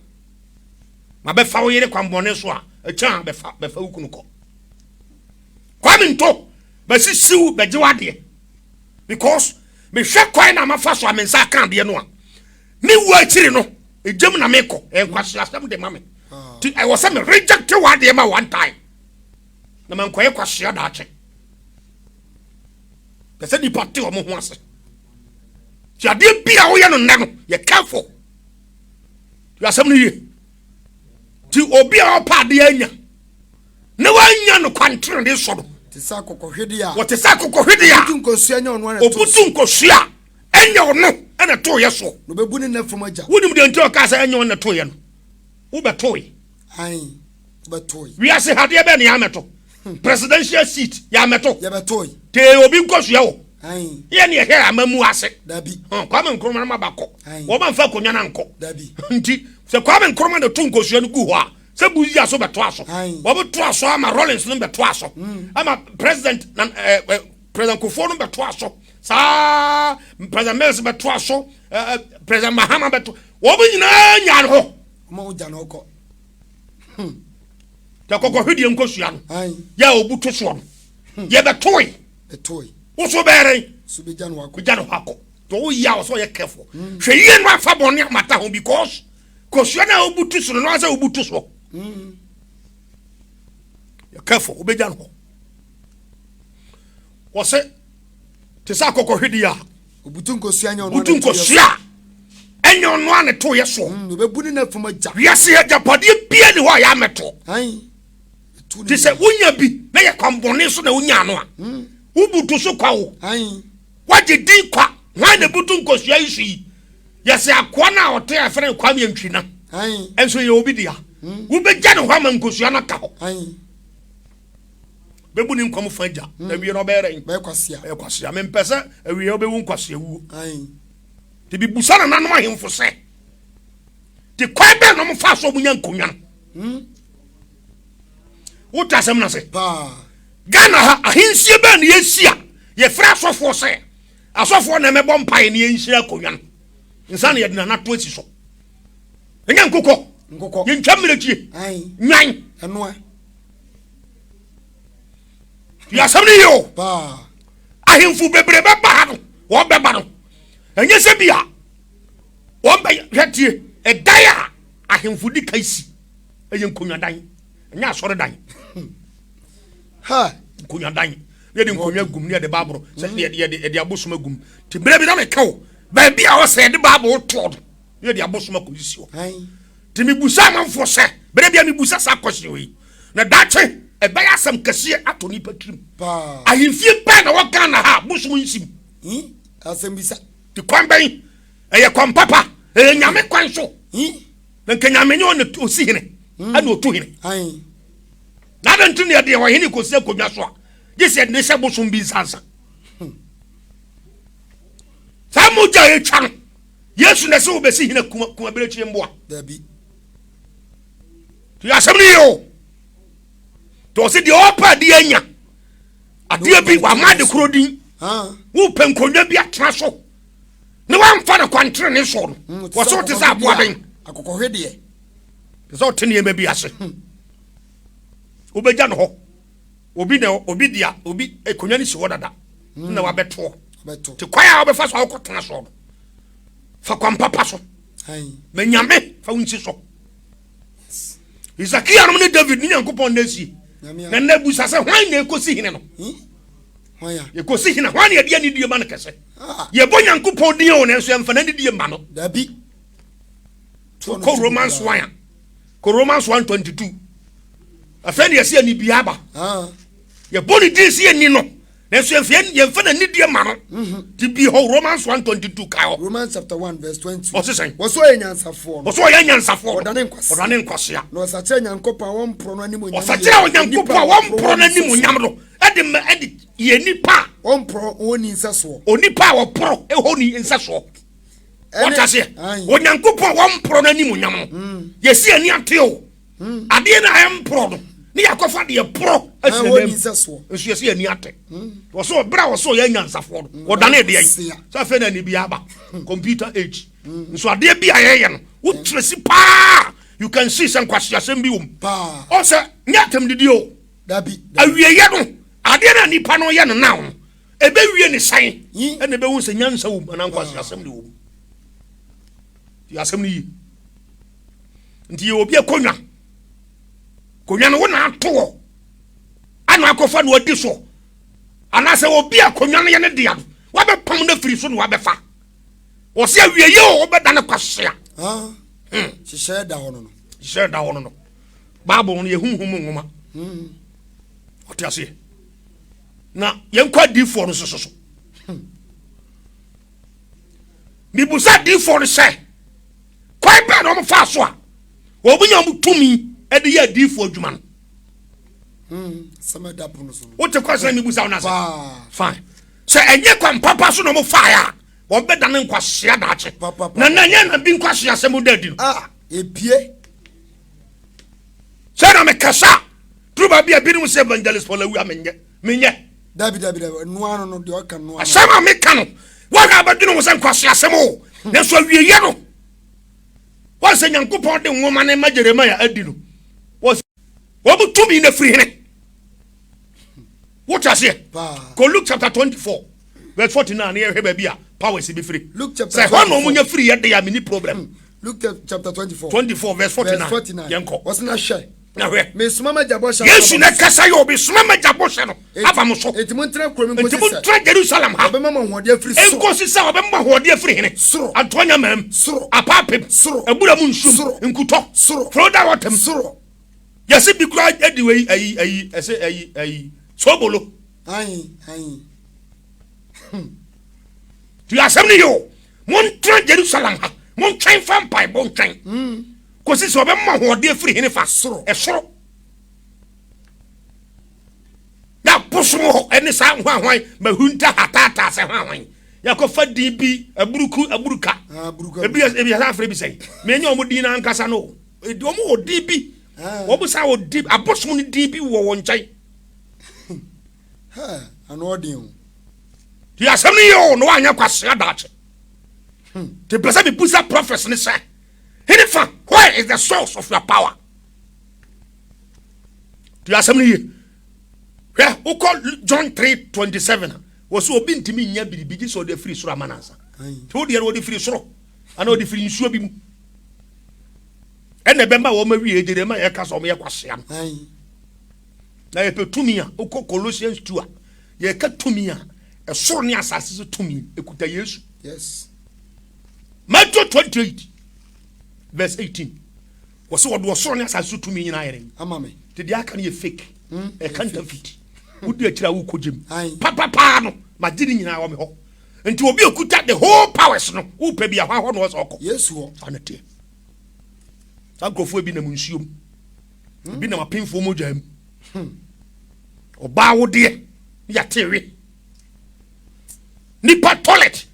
A: Mabɛfa wo yere kwanbɔne so a, ɛkyɛn a bɛfa bɛfa wo kunu kɔ. Kwame Nto, bɛsisiw bɛgye w'adeɛ. Because mehwɛ kwan na mafa so a me nsa aka adeɛ no a, me wu akyiri no, egyam na mekɔ. Ɛyɛ nkwaseasɛm de ma me. Ti ɛwɔ sɛ me reject w'adeɛ ma one time. Na mankɔyɛ kwasea daakye. Pɛ sɛ nipa te wɔn ho ase. Ti adeɛ bi a woyɛ no nnɛ no, yɛ careful. Ti asɛm no yie. Ti obi a ɔpɛ adeɛ anya na wanya no kwantere de sɔ no.
B: Te sɛ akokɔhwedeɛ a.
A: Wɔte sɛ akokɔhwedeɛ a.
B: Obutu nkosua nyɛ ɔno ara na ɛto
A: Obutu nkosua ɛnyɛ ɔno ɛna ɛto yɛ soɔ.
B: Na obebu ne nna fam agya.
A: Wonim deɛ nti a ɔkaa sɛ ɛnyɛ ɔno na ɛto yɛ no? Wobɛtoe.
B: Ae, wobɛtoe.
A: Wiase ha deɛ bɛn na yɛamɛto? Presidential seat yɛamɛto.
B: Yɛbɛtoe.
A: Tee obi nkosua wɔ.
B: Ae.
A: Yɛ ne yɛhwɛ amamu ase.
B: Dabi.
A: Kwame Nkrumah no ma bakɔ.
B: Ae.
A: Wɔn amfa akonnwa no ankɔ.
B: Dabi.
A: Nti sɛ Kwame Nkrumah na to nkosua no gu hɔ a, sɛ Busia so bɛtoa so.
B: Ae.
A: Wɔbɛtoa so ama Rawlings no bɛtoa so. Ama President na President Kufuor no bɛtoa so. Saa President Mills bɛtoa so. President Mahama bɛto. Wɔn nyinaa nya no hɔ.
B: Wɔn a wɔgya no kɔ.
A: Tɛ kɔkɔhwedeɛ nkosua no.
B: Ae.
A: Yɛ a obu to soɔ no. Yɛbɛtoe.
B: Bɛtoe.
A: Woso bɛyɛ
B: So bɛgya no akɔ.
A: Bɛgya no hɔ akɔ. Tɛ woyɛ a wɔsɛ ɔyɛ careful. Hwɛ yie no afa bɔne amata ho because kosua no a wobu to so no no asɛ wobu to soɔ. Yɛ careful wobɛgya no hɔ. Wɔse te sɛ akɔkɔhwedeɛ a.
B: Obutu nkosua nyɛ ɔno
A: Butu nkosua ɛnyɛ ɔno a ne to yɛ soɔ.
B: Mm, obebu ne na fam agya.
A: Wiase agyapadeɛ bia ni hɔ a yɛamɛto. Te sɛ wonya bi na yɛ kwanbɔne so na wonya ano a. Wobutu so kwa o. Wagye din kwa. Hwan na butu nkosua yi so yi? Yɛsɛ akoa no a ɔte a yɛfrɛ no Kwame Antwina. Ɛnso yɛ obi dea. Wobɛgya ne hɔ ama nkosua no aka hɔ. Bɛbu ne nkwa mu fa gya. Na awie no ɔbɛyɛ dɛn?
B: Bɛyɛ kwasea.
A: Bɛyɛ kwasea. Mempɛ sɛ awie wobɛwu nkwasea wuo. Nti bibusa nananom ahemfo sɛ, te kwan bɛn na wɔfa so wɔnya nkonnwa no? Wote asɛm no ase? Ghana ha ahensie bɛn na yɛsi a yɛfrɛ asɔfoɔ sɛ asɔfoɔ na ɛmɛbɔ mpaeɛ na yɛnhyira akonnwa no nsa na yɛde nana to asi so. Ɛnyɛ nkokɔ.
B: Nkokɔ.
A: Yɛntwa mmirekyie. Nwan.
B: Ɛnoa.
A: Yɛ asɛm no yie o. Ahemfo bebree bɛba ha no, wɔn bɛba no. Ɛnyɛ sɛ bi a wɔn bɛ hwɛ tie ɛdan a ahemfo di kan si ɛyɛ nkonnwadan, ɛnyɛ asɔredan.
B: Ha.
A: Nkonnwadan. Ne yɛde nkonnwa gum ne yɛde baabolo sɛ ne yɛde yɛde yɛde abosom agum. Te berɛ bi na meka o, baabi a ɔsɛ yɛde baabolo toɔ no, ne yɛde abosom akɔsisi hɔ. Nti mebusa amanfoɔ sɛ, berɛ bia mebusa saa question yi, na daakye ɛbɛyɛ asɛm kɛseɛ atɔ nipa tirim. Ahemfie bɛn na wɔ Ghana ha a bosom nsim?
B: Asɛm bisa.
A: Nti kwan bɛn? Ɛyɛ kwan papa, ɛyɛ nyame kwan so. Na nka nyame nyɛ ɔna ɔsi hene, ɛna ɔtu hene. Na adɛn nti na yɛde ɔhene kɔsi akonnwa so a, gye sɛ yɛde ne hyɛ bosom bi nsa nsa? Saa mogya a ɛtwa no, Yesu na ɛsɛ wɔbɛsi hene kuma kuma abirekyie mmoa.
B: Dabi.
A: Nti asɛm no yie o. Nti ɔse deɛ ɔpɛ adeɛ anya adeɛ bi wama ade koro din. Wopɛ nkonnwa bi atena so na wamfa no kwantere soɔ no. Wɔsɛ wote sɛ aboa bɛn.
B: Akokɔhwe deɛ.
A: Te sɛ ɔte nneɛma bi ase. Wobɛgya no hɔ. Obi na obi dea obi akonnwa no si hɔ dada na wabɛtoɔ. Te kwan a wobɛfa so a wokɔtena soɔ no, fa kwan papa so. Ma Nyame fa wo nsi so. Hesekia nom ne David ne Nyankopɔn na asie. Na nna busa sɛ hwan na ɛkɔsi hene no? Yɛkɔsi hene hwan na yɛde anidie ma no kɛse? Yɛbɔ Nyankopɔn din o nanso yɛmfa n'anidie mma no.
B: Dabi.
A: Kɔ Romans 1 a kɔ Romans 1:22. Afei na yɛsɛ anibia aba. Yɛbɔ ne din sɛ yɛnni no nanso yɛmfa yɛmfa n'anidie ma no. Ti bi hɔ Romans 1:22 kae hɔ.
B: Romans chapter 1 verse 22.
A: Ɔse sɛn?
B: Wɔsɛ ɔyɛ nyansafoɔ no.
A: Ɔsɛ ɔyɛ nyansafoɔ no.
B: Ɔdane nkwasea.
A: Ɔdane nkwasea.
B: Na ɔsakyera Nyankopɔn a wɔmporɔ no animuonyam.
A: Ɔsakyera Onyankopɔn a wɔmporɔ no animuonyam no ɛde ma ɛde yɛ nipa
B: a. Wɔmporɔ wɔnni nsɛsoɔ.
A: Onipa a wɔporɔ ɛhɔ ni nsɛsoɔ. Wɔte aseɛ? Onyankopɔn a wɔmporɔ no animuonyam no. Yɛsi ani ate o. Adeɛ no a ɛmporɔ no ne yɛakɔfa deɛ porɔ asi
B: n'anim
A: nso yɛsɛ yɛni ate. Wɔsɛ ɔberɛ a wɔsɛ ɔyɛ anyansafoɔ no wɔdane deɛ sɛ afei na ani bi aba computer age nso adeɛ bi a yɛyɛ no wokyerɛ si paa you can see sɛ nkwaseasɛm bi wɔ mu. Ɔsɛ nyɛ atɛmdidi o. Awieɛ no adeɛ no a nipa no yɛ no now no ɛbɛwie ne sɛn ɛna ɛbɛhu sɛ nyansa wɔ mu anaa nkwaseasɛm de wɔ mu. Asɛm no yie. Nti yɛ obi akonnwa. Konwa no wo na ato hɔ ana akɔfa no adi so anaasɛ obi a konwa no yɛ ne dea no wabɛpam no afiri so na wabɛfa. Wɔsi awie yɛ o wobɛda no kwasea.
B: Hyehyɛ da hɔ no no.
A: Hyehyɛ da hɔ no no. Bible no yɛ huhum nwoma. Ɔte aseɛ. Na yɛnkɔ adiifoɔ no soso so. Mibusa adiifoɔ no sɛ, kwan bɛn na wɔfaa so a wɔnya wɔn tumi de yɛ adiifoɔ adwuma no? Wote kwan sɛ mibusa wɔn ase? Fine. Sɛ ɛnyɛ kwan papa so na wɔfaeɛ a, wɔbɛdane nkwasea daakye. Na na ɛnyɛ na bi nkwasea sɛ mo da adi no.
B: Ah, ebie.
A: Sɛ na mekasa duru baabi a binom sɛ evangelist Paul awu a menyɛ menyɛ.
B: Dabi dabi dabi noa no no deɛ ɔka noa.
A: Asɛm a meka no wɔn a bɛdwene ho sɛ nkwaseasɛm o nanso awieeɛ no wɔn sɛ Nyankopɔn de nwoma no ma Jeremiah adi no wɔn wɔn tumi na firi hene. Wote aseɛ? Kɔ Luke chapter 24 verse 49 ne yɛhwɛ baabi a powers bi firi. Sɛ hɔ na wɔn nya firi yɛ de a mini problem.
B: Luke chapter 24
A: 24 verse 49 yɛnkɔ.
B: Wɔsena hwɛ.
A: Na hwɛ.
B: Mesoma m'agya bɔhyɛ no
A: Yesu
B: aba
A: na
B: mo so.
A: ɛkasa yɛ ɔbɛsoma m'agya bɔhyɛ no aba mo so.
B: Enti montena kuro mu
A: Enti
B: nkosi sɛ
A: montena Jerusalem ha.
B: wɔbɛma mo ahoɔden afiri soro.
A: Nkosi sɛ wɔbɛma mo ahoɔden afiri hene?
B: Soro.
A: Antoa nyamaa mu.
B: Soro.
A: Apaapem.
B: Soro.
A: Abura mu nsuom.
B: Soro.
A: Nkutɔ.
B: Soro.
A: Florida water mu.
B: Soro.
A: Yɛse bi koraa adi wei ayi ayi ɛse ayi ayi sobolo.
B: Ayi ayi.
A: Ti asɛm no yɛ o. Montena Jerusalem ha. Montwɛn fa mpaebɔ ntwɛn. Kɔsi sɛ ɔbɛma ahoɔden afiri hene fa?
B: Soro.
A: Ɛsoro. Na bosom hɔ ɛne saa hwanhwan mahunta hataataa sɛ hwanhwan. Yɛakɔfa din bi aburuku aburuka.
B: Ah, aburuku,
A: Ebi ebi yɛsan afrɛ bi sɛn. Menyɛ wɔn din no ankasa no. Edi wɔn wɔ din bi.
B: Ah.
A: Wɔn san wɔ din abosom no din bi wɔ wɔn nkyɛn.
B: Ha, ano ɔden o.
A: Ti asɛm no yɛ o na wanyɛ kwasea daakye. Ti pɛ sɛ mebusa prophets ne sɛ Henefa, where is the source of your power? Ti asɛm no yie. Hwɛ, wokɔ John 3:27 a, wɔ so obi ntumi nya biribi gye sɛ ɔde afiri soro ama no ansa. Nti wo deɛ no wɔde firi soro anaa ɔde firi nsuo bi mu. Ɛna ɛbɛma wɔn awie gye deɛ ɛma yɛka sɛ wɔn yɛ kwasea no. Na yɛpɛ tumi a, wokɔ Colossians 2 a, yɛka tumi a, ɛsoro ne asase so tumi ekuta Yesu.
B: Yes.
A: Matthew 28 verse 18. Wɔsɛ wɔde ɔsoro ne asase so tumi nyinaa yɛrɛ.
B: Ama me.
A: Te deɛ aka no yɛ fake. Ɛka counterfeit. Wodi akyire a wokɔ gyem.
B: Aye.
A: Papapaa no, magye ne nyinaa wɔ me hɔ. Nti obi okuta the whole powers no, wopɛ bi a hɔ ahɔ na ɔsɛ ɔkɔ.
B: Yesu hɔ.
A: Saa na teɛ. Saa nkurɔfoɔ bi nam nsuo mu. Ebi nam apemfoɔ mogya mu. Ɔbaa wodeɛ ne yɛate we. Nipa toilet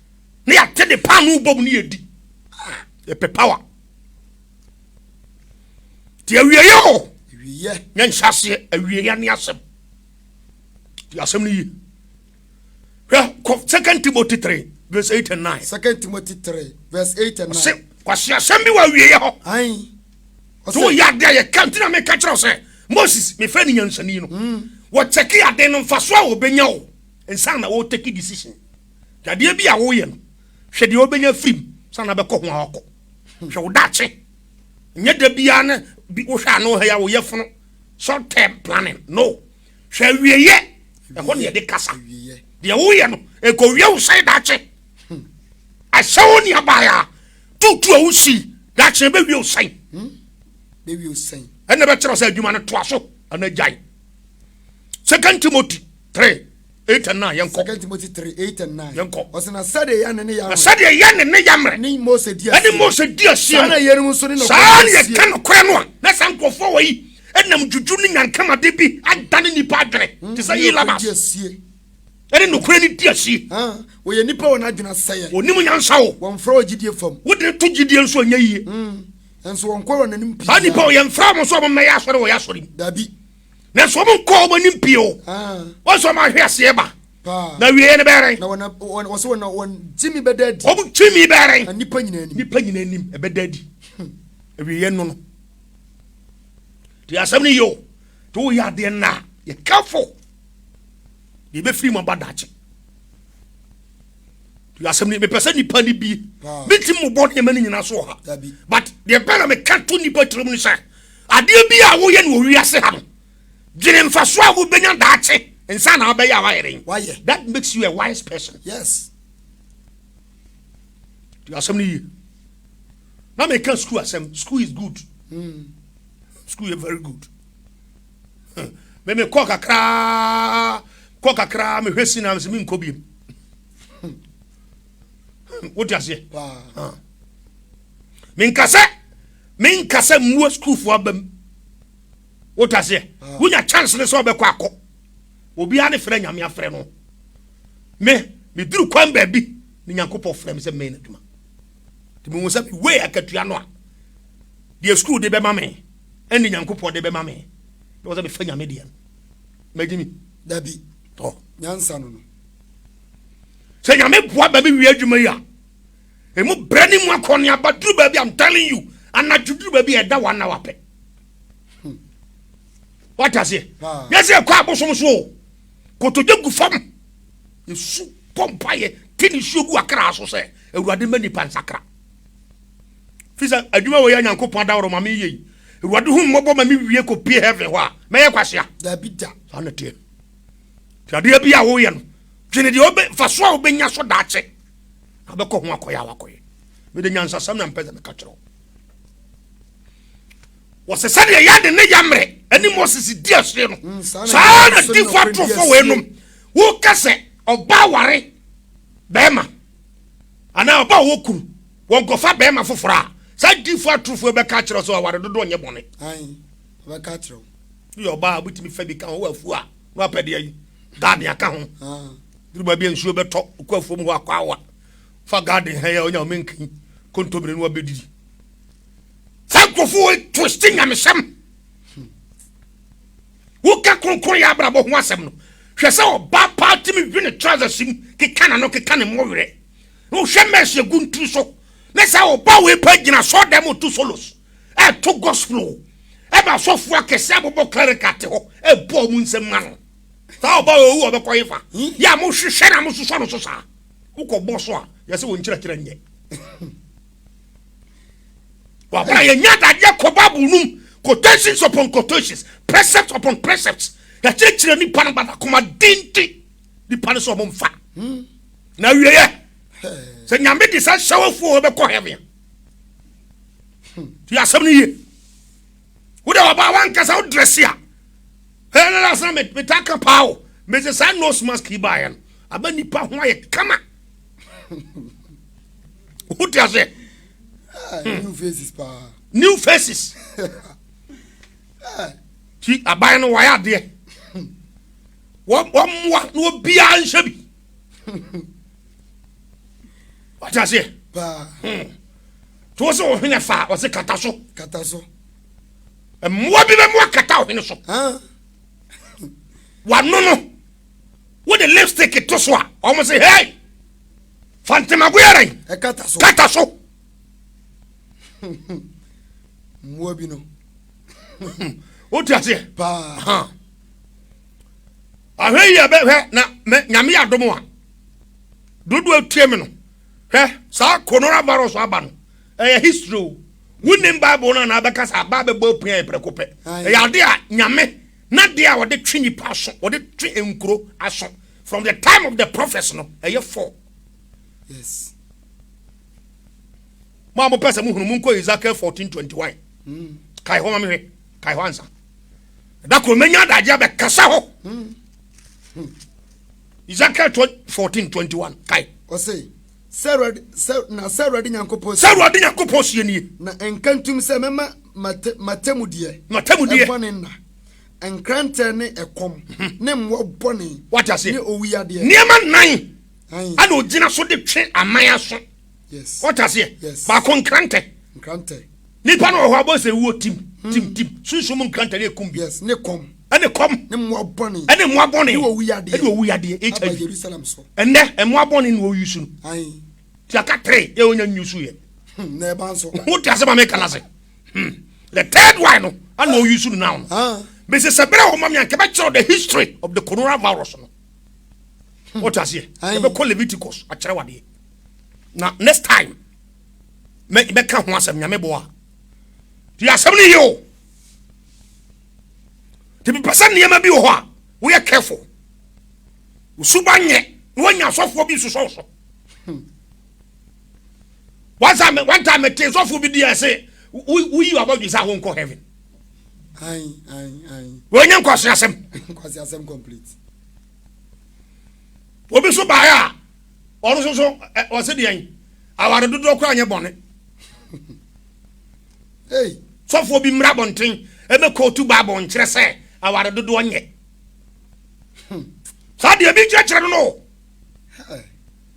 A: ne yɛate de paano bɔ mu ne yɛdi. Yɛpɛ power. Nti awieɛ o.
B: Awieɛ.
A: Nyɛ nhyɛaseɛ, awieɛ ne asɛm. Nti asɛm no yie. Hwɛ, kɔ Second Timothy 3 verse 8 and 9.
B: Second Timothy 3 verse 8 and 9.
A: Ɔse, kwasi asɛm bi wɔ awieɛ hɔ.
B: Ayi.
A: Nti woyɛ ade a yɛka nti na meka kyerɛ wo sɛ Moses mefrɛ no nyansani no. Wɔkyɛke ade no mfaso a wɔbɛnya o nsa na wɔtake decision. Nti adeɛ bi a woyɛ no, hwɛ deɛ wobɛnya firi mu sa na bɛkɔ ho a wakɔ. Hwɛ wo daakye. Nyɛ da biara ne bi wohwɛ ano ha yi a woyɛ fono. Short term planning. No. Hwɛ awieɛ. Ɛhɔ ne yɛde kasa.
B: Awieɛ.
A: Deɛ woyɛ no, ɛkɔwie wo sɛe daakye. Ahyɛ wo nea a tutu a wosi daakye bɛwie wo sɛn.
B: Bɛwie wo sɛn.
A: Ɛna bɛkyerɛ sɛ adwuma no toa so ana gyae. Second Timothy 3 8 and 9 yɛnkɔ.
B: Second Timothy 3 8 and 9.
A: Yɛnkɔ.
B: Ɔsɛ na sɛdeɛ yɛne ne
A: Na
B: yammerɛ.
A: sɛdeɛ yɛne ne yammerɛ
B: Ne Mose di asie.
A: ɛne Mose di asie
B: Saa
A: no
B: na yɛnom nso ne nokorɛ
A: saa ne
B: di asie.
A: yɛka nokorɛ no a na saa nkurɔfoɔ wɔ yi ɛnam dwudwu ne nyankamade bi adane nnipa adwene te sɛ
B: Ne nokorɛ
A: Elamas
B: di asie.
A: ɛne nokorɛ no di asie.
B: Ah, wɔyɛ nnipa wɔ n'adwene asɛeɛ.
A: Wɔnim nyansa o.
B: Wɔmfra wɔ gyidie fam.
A: Wode no to gyidie nso ɛnyɛ yie.
B: Nso wɔnkɔ wɔn anim pii.
A: Saa nnipa wɔ yɛmfra wɔn sɛ wɔmmɛyɛ asɔre wɔ yɛ asɔre mu.
B: Dabi.
A: Nanso wɔn nkɔ wɔn anim pii o.
B: Ah.
A: Wɔn nso wɔn ahwe aseɛ ba.
B: Paa.
A: Na wieɛ no bɛyɛ dɛn?
B: Na wɔn wɔn wɔsɛ wɔn wɔn gyimi bɛda adi.
A: Wɔn gyimi bɛyɛ dɛn?
B: Na nnipa nyinaa anim.
A: Nnipa nyinaa anim ɛbɛda adi. Awieɛ no no. Nti asɛm no yie o. Nti woyɛ adeɛ nna a yɛ careful. Deɛ ɛbɛfiri mu aba daakye. Nti asɛm no mepɛ sɛ nipa no bie. Mentimi mobɔ nneɛma no nyinaa so wɔ ha.
B: Dabi.
A: But deɛ bɛn na meka to nipa tirim no sɛ adeɛ bi a woyɛ no wɔ wiase ha no dwene mfasoɔ a wobɛnya daakye nsa na wabɛyɛ a wayɛ dɛn?
B: Wayɛ.
A: That makes you a wise person.
B: Yes.
A: Nti asɛm no yie. Na meka school asɛm. School is good. School is very good. Me me kɔ kakraa kɔ kakraa mehwɛ si na sɛ menkɔ biem. Wote aseɛ?
B: Paa.
A: Menka sɛ menka sɛ mmoa sukuufoɔ aba mu. Wote aseɛ? Wonya chance ne sɛ wobɛkɔ akɔ. Obiara ne frɛ Nyame afrɛ no. Me meduru kwan baabi ne Nyankopɔn frɛ me sɛ mmɛn n'adwuma. Nti mehu sɛ mewei akatua no a deɛ sukuu de bɛma me ɛne Nyankopɔn de bɛma me. Na wɔ sɛ mefa Nyame deɛ no. Magye mi.
B: Dabi.
A: Tɔ.
B: Nyansa no no.
A: Sɛ Nyame boa ba me wie adwuma yi a emu brɛ ne mu akɔ ne aba duru baabi I'm telling you anadwo duru baabi a ɛda one hour pɛ. Wate aseɛ?
B: Paa.
A: Yɛ sɛ ɛkɔ abosom so o. Kotodwe gu fam. Yɛsu bɔ mpaeɛ te ne suo gu akra so sɛ Awurade ma nipa nsakra. Fi sɛ adwuma wɔ yɛ Nyankopɔn adaworo ma meyɛ yi. Awurade hu mmɔbɔ ma me wie kɔpie heaven hɔ a, mɛyɛ kwasea?
B: Dabi da.
A: Saa na teɛ. Nti adeɛ bi a woyɛ no, dwene deɛ wobɛ mfasoɔ a wobɛnya so daakye na wobɛkɔ ho akɔyɛ a wakɔyɛ. Mede nyansasɛm na mpɛ sɛ meka kyerɛ wo. Wɔsɛ sɛdeɛ Yade ne Yammerɛ ne Moses di aseɛ no, saa na difo atorofoɔ weinom woka sɛ ɔbaa ware bɛrima anaa ɔbaa ɔwɔ kunu wɔnkɔfa bɛrima foforɔ a, saa difo atorofoɔ bɛka akyerɛ sɛ aware dodoɔ nyɛ bɔne. Woyɛ ɔbaa a wobɛtumi fa bi ka ho, wɔ afuo a na wapɛ deɛ yi garden aka ho, duru baabi a nsuo bɛtɔ wokɔ afuo mu hɔ akɔ awa fa garden ha yi a wonya omenkan kontomire no wabɛdidi. Saa nkurɔfoɔ wei twiste nyamesɛm. Woka kronkron yɛ abrabɔ ho asɛm no, hwɛ sɛ ɔbaa paa tumi hwe ne trousers mu keka n'ano keka ne mmɔwerɛ. Na wohwɛ mɛs egu ntiri so. Ne saa ɔbaa wei paa gyina asɔɔdan mu to solos, ɛto gospel o. Ɛma asɔfoɔ akɛse abobɔ clerical te hɔ ɛbɔ wɔn nsam ma no. Saa ɔbaa wei owu ɔbɛkɔ hefa? Yɛ a mohwehwɛ na mososɔ no so saa. Wokɔbɔ so a, yɛsɛ wɔn nkyerɛkyerɛ nyɛ. Wabra yɛnya adadeɛ kɔ Bible no mu quotations upon quotations, precepts upon precepts. Yɛkyerɛkyerɛ nipa no but akoma den nti nipa no sɛ ɔmo mfa. Na awieɛ sɛ Nyame de saa hyɛwafuo wɔbɛkɔ heaven. Ti asɛm no yie. Wode ɔbaa wankasa wo dresse a ɛna last na metaa ka paa o mese saa nose mask yi baeɛ no aba nipa ho ayɛ kama. Wote aseɛ?
B: Ah, new faces paa.
A: New faces. Ti aban no wayɛ adeɛ. Wɔmmoa na obiara nhyɛ bi. Wate aseɛ?
B: Paa.
A: To sɛ ɔhene fa ɔse kata so.
B: Kata so.
A: Mmoa bi bɛmoa kata ɔhene so. Wano no wode lipstick to so a wɔn se hey. Fa ntamago yɛ dɛn?
B: Ɛkata so.
A: Kata so.
B: Mmoa bi no.
A: Wote aseɛ?
B: Paa.
A: Ahwɛ yi ɛbɛhwɛ na nyame yɛ adom a dodoɔ atie me no hwɛ saa coronavirus aba no ɛyɛ history o wonim bible no anaa bɛka sɛ aba bɛbɔ apua yɛ prɛko pɛ ɛyɛ ade a nyame na deɛ a wɔde twe nipa aso wɔde twe nkuro aso From the time of the prophets no, ɛyɛ four.
B: Yes.
A: Mo a mo pɛ sɛ mo hunu mo nkɔ Ezekiel 14:21. Kae hɔ ma me hwɛ. Kae hɔ ansa. Da koro menya adagye abɛkasa hɔ. Ezekiel 14:21. Kae.
B: Ɔse, sɛ Awurade sɛ na sɛ Awurade Nyankopɔn
A: sɛ Awurade Nyankopɔn sie nie.
B: Na nka ntum sɛ mɛma m'atemmudeɛ.
A: M'atemmudeɛ.
B: Ɛbɔ ne nna. Nkrantɛ ne ɛkɔm ne mmoa bɔne
A: Wate aseɛ?
B: ne owuyadeɛ.
A: Nneɛma nnan
B: Ae.
A: ɛna ogyina so de twe aman aso.
B: Yes.
A: Wate aseɛ?
B: Yes.
A: Baako nkrantɛ.
B: Nkrantɛ.
A: Nipa no wɔ hɔ abɔ sɛ wuo tim tim tim. Sunsum mu nkrantɛ ne ekum bi.
B: Yes, ne kɔm.
A: Ɛne kɔm.
B: Ne mmoa bɔne.
A: Ɛne mmoa bɔne.
B: Ne owuyadeɛ.
A: Ɛne owuyadeɛ.
B: Aba
A: HIV.
B: Yerusalem so.
A: Ɛnnɛ mmoa bɔne na wɔyi su no.
B: Ae.
A: Ti aka tere yɛ onya nyusu yɛ.
B: Na ɛba nso.
A: Wote ase ma meka no ase? The third one no ana o use no now no. Mese sɛ bere a wɔma me anka bɛkyerɛw the history of the coronavirus no. Wote aseɛ? Yɛbɛkɔ Leviticus akyerɛ wadeɛ. Na next time mɛka ho asɛm nyame boa. Ti asɛm no yie o. Ti mepɛ sɛ nneɛma bi wɔ hɔ a woyɛ careful. Wo suba nyɛ na woanya asɔfoɔ bi nsosɔ wo so. One time, one time, mete sɔfo bi di ɛse woyi wabɔdwe sɛ wonkɔ heaven. Wɔnyɛ nkwasi asɛm.
B: Nkwasi asɛm complete.
A: Obi so baeɛ a ɔno nso so ɔse deɛn aware dodoɔ koraa nyɛ bɔne.
B: Hey.
A: Sɔfoɔ bi mmra abɔnten ɛbɛ kootu Bible nkyerɛ sɛ aware dodoɔ nyɛ. Saa deɛ bi kyerɛkyerɛ no no.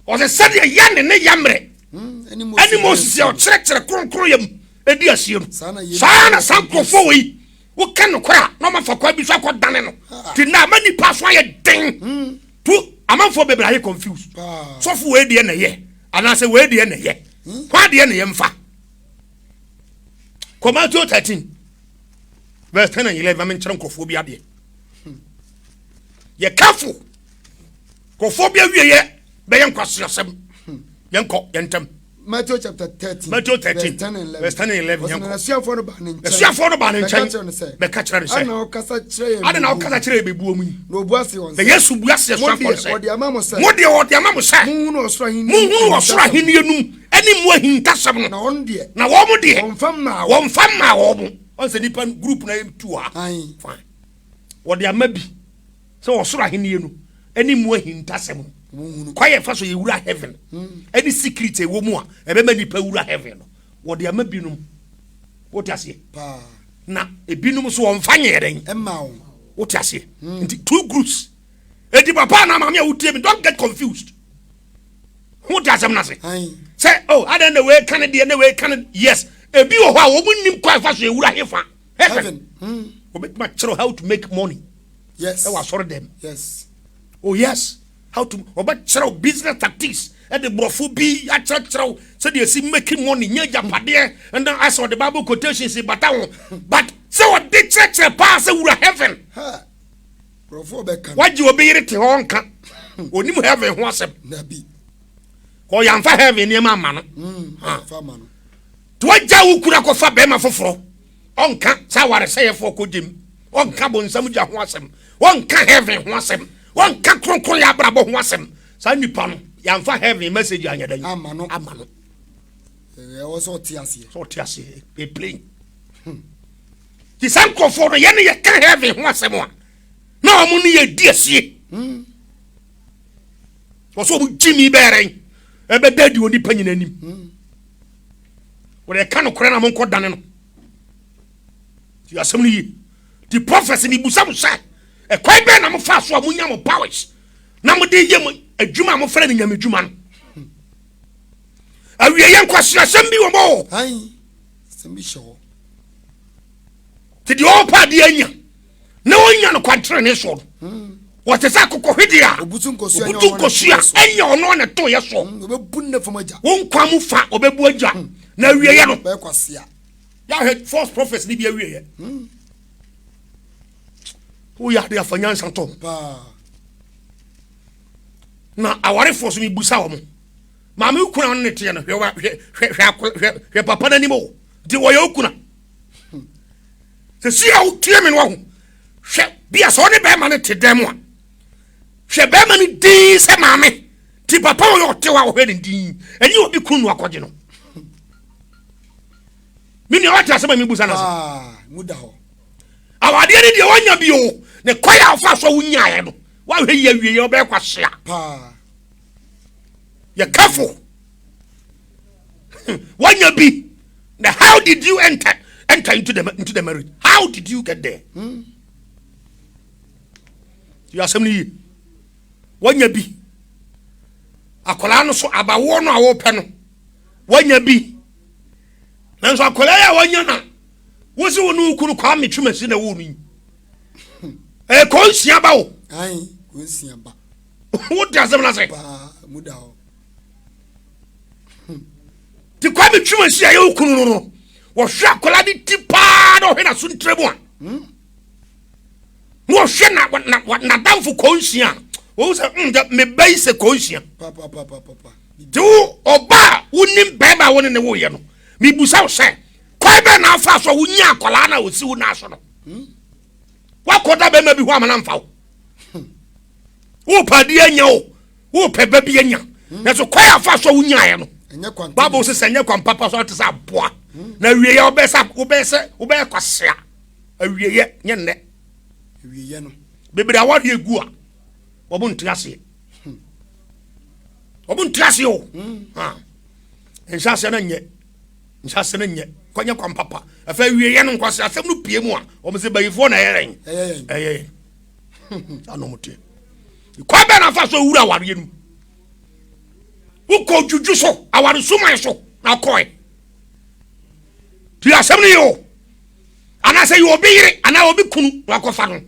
A: Ɔsɛ sɛdeɛ Yane ne Yambrɛ ɛne Moses a ɔkyerɛkyerɛ kronkronyɛ mu ɛdi asie no, saa na saa nkurɔfoɔ wɔ yi woka nokorɛ a na ɔmafa kwan bi so akɔdane no. Nti na ama nipa so ayɛ den to amanfoɔ bebree ayɛ confused. Sɔfo wei deɛ na ɛyɛ anaasɛ wei deɛ na ɛyɛ, hwan deɛ na yɛmfa? Kɔ Matthew 13 verse 10 and 11 ma menkyerɛ nkurɔfoɔ bi adeɛ. Yɛ careful. Nkurɔfoɔ bi awieɛ bɛyɛ nkwaseasɛm. Yɛnkɔ yɛn ntɛm.
B: Matthew chapter 13.
A: Matthew 13,
B: verse 10 and 11.
A: Verse 10 and 11.
B: Ɔsɛ
A: Yɛnkɔ.
B: na n'asuafoɔ no baa ne nkyɛn.
A: Asuafoɔ no baa ne
B: Bɛka
A: nkyɛn.
B: kyerɛ no sɛ.
A: Bɛka kyerɛ no sɛ.
B: Adɛn na wokasa kyerɛ yɛn
A: Adɛn na
B: mmebuo
A: wokasa kyerɛ yɛn mmebuo mu yi?
B: Na ɔbua see wɔn
A: Na
B: sɛ.
A: Yesu bua see
B: Mo
A: asuafoɔ no
B: deɛ,
A: sɛ.
B: wɔde ama mo sɛ.
A: Mo deɛ, wɔde ama mo sɛ.
B: Monhunu ɔsoro ahennie
A: Monhunu ɔsoro ahennie no mu ne mu ahintasɛm no.
B: Na wɔn deɛ.
A: Na wɔn deɛ.
B: Wɔmfa mmaa wɔn.
A: Wɔmfa mmaa wɔn. Wɔn sɛ nipa group na yɛ tu ha. Fine. Wɔde ama bi sɛ ɔsoro ahennie no ne mu ahintasɛm no. Kwan yɛfa so yɛwura heaven ɛne secret ɛwɔ mu a ɛbɛma nipa wura heaven no. Wɔde ama binom. Wote aseɛ? Na ebinom nso wɔmfa nyɛɛ dɛn?
B: Ɛmmaa wɔn.
A: Wote aseɛ? Nti two groups. Enti papa anaa maame a wotie me, don't get confused. Wote asɛm no ase? Sɛ oh adɛn na wei ka ne deɛ na wei ka ne, yes. Ebi wɔ hɔ a wɔn nim kwan fa so ewura hefa? Heaven. Wɔbɛtumi akyerɛ how to make money.
B: Yes.
A: Ɛwɔ asɔre dɛm.
B: Yes.
A: Oh yes. How to wɔbɛkyerɛw business tactics ɛde borɔfo bi akyerɛkyerɛw sɛdeɛ esi making money nyɛ agyapadeɛ ɛna asɛ ɔde bible quotations bata ho, but sɛ ɔde kyerɛkyerɛ paa sɛ wura heaven.
B: Ha. Borɔfo ɔbɛka no.
A: Wagye obi yere te hɔ nka onim heaven ho asɛm.
B: Dabi.
A: Ɔyamfa heaven nneɛma ama no. Ha.
B: Fa ma no.
A: Nti wagya wo kunu akɔfa bɛrima foforɔ, ɔnka sɛ awaresɛeɛfoɔ kɔ gyem, ɔnka bonsam gya ho asɛm, ɔnka heaven ho asɛm, ɔnka kronkron yɛ abrabɔ ho asɛm. Saa nipa no yɛamfa heaven message anyɛ dɛn?
B: Ama no.
A: Ama no.
B: Ɛwɔ sɛ ɔte aseɛ.
A: Sɛ ɔte aseɛ ɛ plain. Nti saa nkurɔfoɔ no yɛne yɛka heaven ho asɛm a na wɔn ne yɛ di asie. Wɔ sɛ wɔn gyi mi bɛɛrɛn ɛbɛda adi wɔ nipa nyina anim. Wɔde ɛka nokorɛ na monkɔ dane no. Nti asɛm no yie. Nti prophecy mebusa mo sɛ ɛkwan bɛn na mofaa so a monya mo powers na mode yɛ mo adwuma a mofrɛ no nyame dwuma no? Awieyɛ nkwaseasɛm bi wɔ mo.
B: Ayi. Asɛm bi hyɛ hɔ.
A: Nti deɛ ɔpɛ adeɛ anya na ɔnya no kwantenene soɔ no, wɔte sɛ akokɔhwedeɛ a
B: Obutu nkosua nyɛ
A: obutu
B: ɔno na
A: nkosua
B: ɛtoeɛ so.
A: ɛnyɛ ɔno na ɛtoeɛ soɔ.
B: Ɔbɛbu ne fam agya.
A: Wo nkwa mu fa ɔbɛbu agya na awieɛ no.
B: Bɛyɛ kwasea.
A: Yɛahwɛ false prophets ne bi awieɛ. Woyɛ ade afa nyansa tɔ.
B: Paa.
A: Na awarefoɔ so mebusa wɔn. Maame wo kuna ne teɛ no, hwɛ wa- hwɛ hwɛ hwɛ akɔ- hwɛ hwɛ papa n'anim o. Nti wɔyɛ wo kuna. Sɛ si a wotie me no wahu. Hwɛ bia sɛ ɔne bɛrima no te dɛm a, hwɛ bɛrima no din sɛ maame. Nti papa wɔyɛ ɔte hɔ a wɔhwɛ ne din. Ɛnyɛ obi kunu no akɔgye no. Me nua, wate asɛm a mebusa no ase?
B: Paa. Mu da hɔ.
A: Awadeɛ no deɛ wanya bi o. Ne kwan a ɔfa so a wonyaeɛ no, woahwɛ yi awieɛ ɔbɛyɛ kwasea.
B: Paa.
A: Yɛ careful. Wanya bi. Now how did you enter into the marriage? How did you get there? Yɛ asɛm no yie. Wanya bi. Akwadaa no so abawoɔ no a wɔpɛ no, wanya bi. Nanso akwadaa yi a wanya na wosi wo ne wo kunu Kwame Twumasi na wo no yi. Ɛyɛ kɔnsia ba o.
B: Ayi. Kɔnsia ba.
A: Wote asɛm no ase?
B: Paa. Mu da hɔ.
A: Nti Kwame Twumasi a ɛyɛ wo kunu no, wɔhwɛ akwadaa de ti paa na ɔhwɛ n'aso ntire mu a, na ɔhwɛ na na n'adamfo kɔnsia a, wɔn sɛ me ba yi sɛ kɔnsia.
B: Pa pa pa pa pa pa.
A: Nti wo ɔba a wonim bɛrima a wo ne ne woyɛ no, mebusa wo sɛ kwan bɛn na afa so a wonya akwadaa no a ɔsi wo nan so no? Woakɔda bɛrima bi hɔ ama no amfa wo. Wopɛ adeɛ anya o, wopɛ ba bi anya. Nanso kwan a afa so a wonyaeɛ no,
B: Ɛnyɛ kwan.
A: Bible sɛ sɛ nyɛ kwan papa so a te sɛ aboa. Na awieeɛ wobɛyɛ sɛ wobɛyɛ sɛ wobɛyɛ kwasea. Awieeɛ nyɛ nnɛ.
B: Awieeɛ no.
A: Bebree awareɛ gu a wɔn nte aseɛ. Wɔn nte aseɛ o. Ha. Nhyɛ aseɛ no nyɛ. Nhyɛ aseɛ no nyɛ. Kɔnyɛ kwan papa. Afei awieeɛ no nkwasea asɛm no pie mu a wɔn sɛ bayifoɔ na ɛyɛ yɛn.
B: Ɛyɛ yɛn.
A: Ɛyɛ yɛn. Saa na wɔn teɛ. Kwan bɛn na afa so awura awareɛ no mu? Wokɔ dwudwu so, aware suman so na akɔɛ. Ti asɛm no yɛ o. Anaasɛ yɛ obi yere anaa obi kunu na wakɔfa no.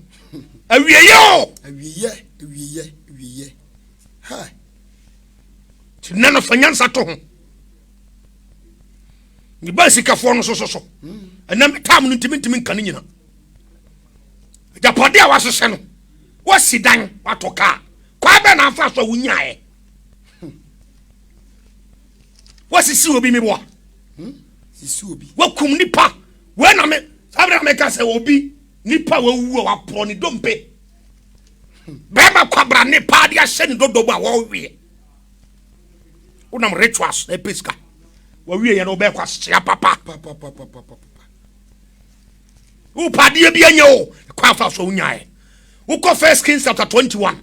A: Awieeɛ o.
B: Awieeɛ. Awieeɛ. Awieeɛ. Ha.
A: Nti nnɛ no fa nyansa to ho. Ne ba sikafoɔ no so so so. Ɛnɛ me tam no ntumi ntumi nka ne nyina. Agyapade a wahyehyɛ no, wasi dan, watɔ kaa. Kwan bɛn na afa so a wonyaeɛ? Wasisi obi meboa.
B: Sisi obi.
A: Wakum nipa. Wei na me saa bere na meka sɛ obi nipa wawu a waporɔ ne dompe. Bɛrima kwabra ne paa de ahyɛ ne dodo mu a wɔreweɛ. Wonam rituals na ɛpɛ sika. Wawie yɛ no wobɛkɔ asekyea papa. Wopɛ adeɛ bi anya o, kwan afa so wonyaeɛ. Wokɔ First Kings chapter 21.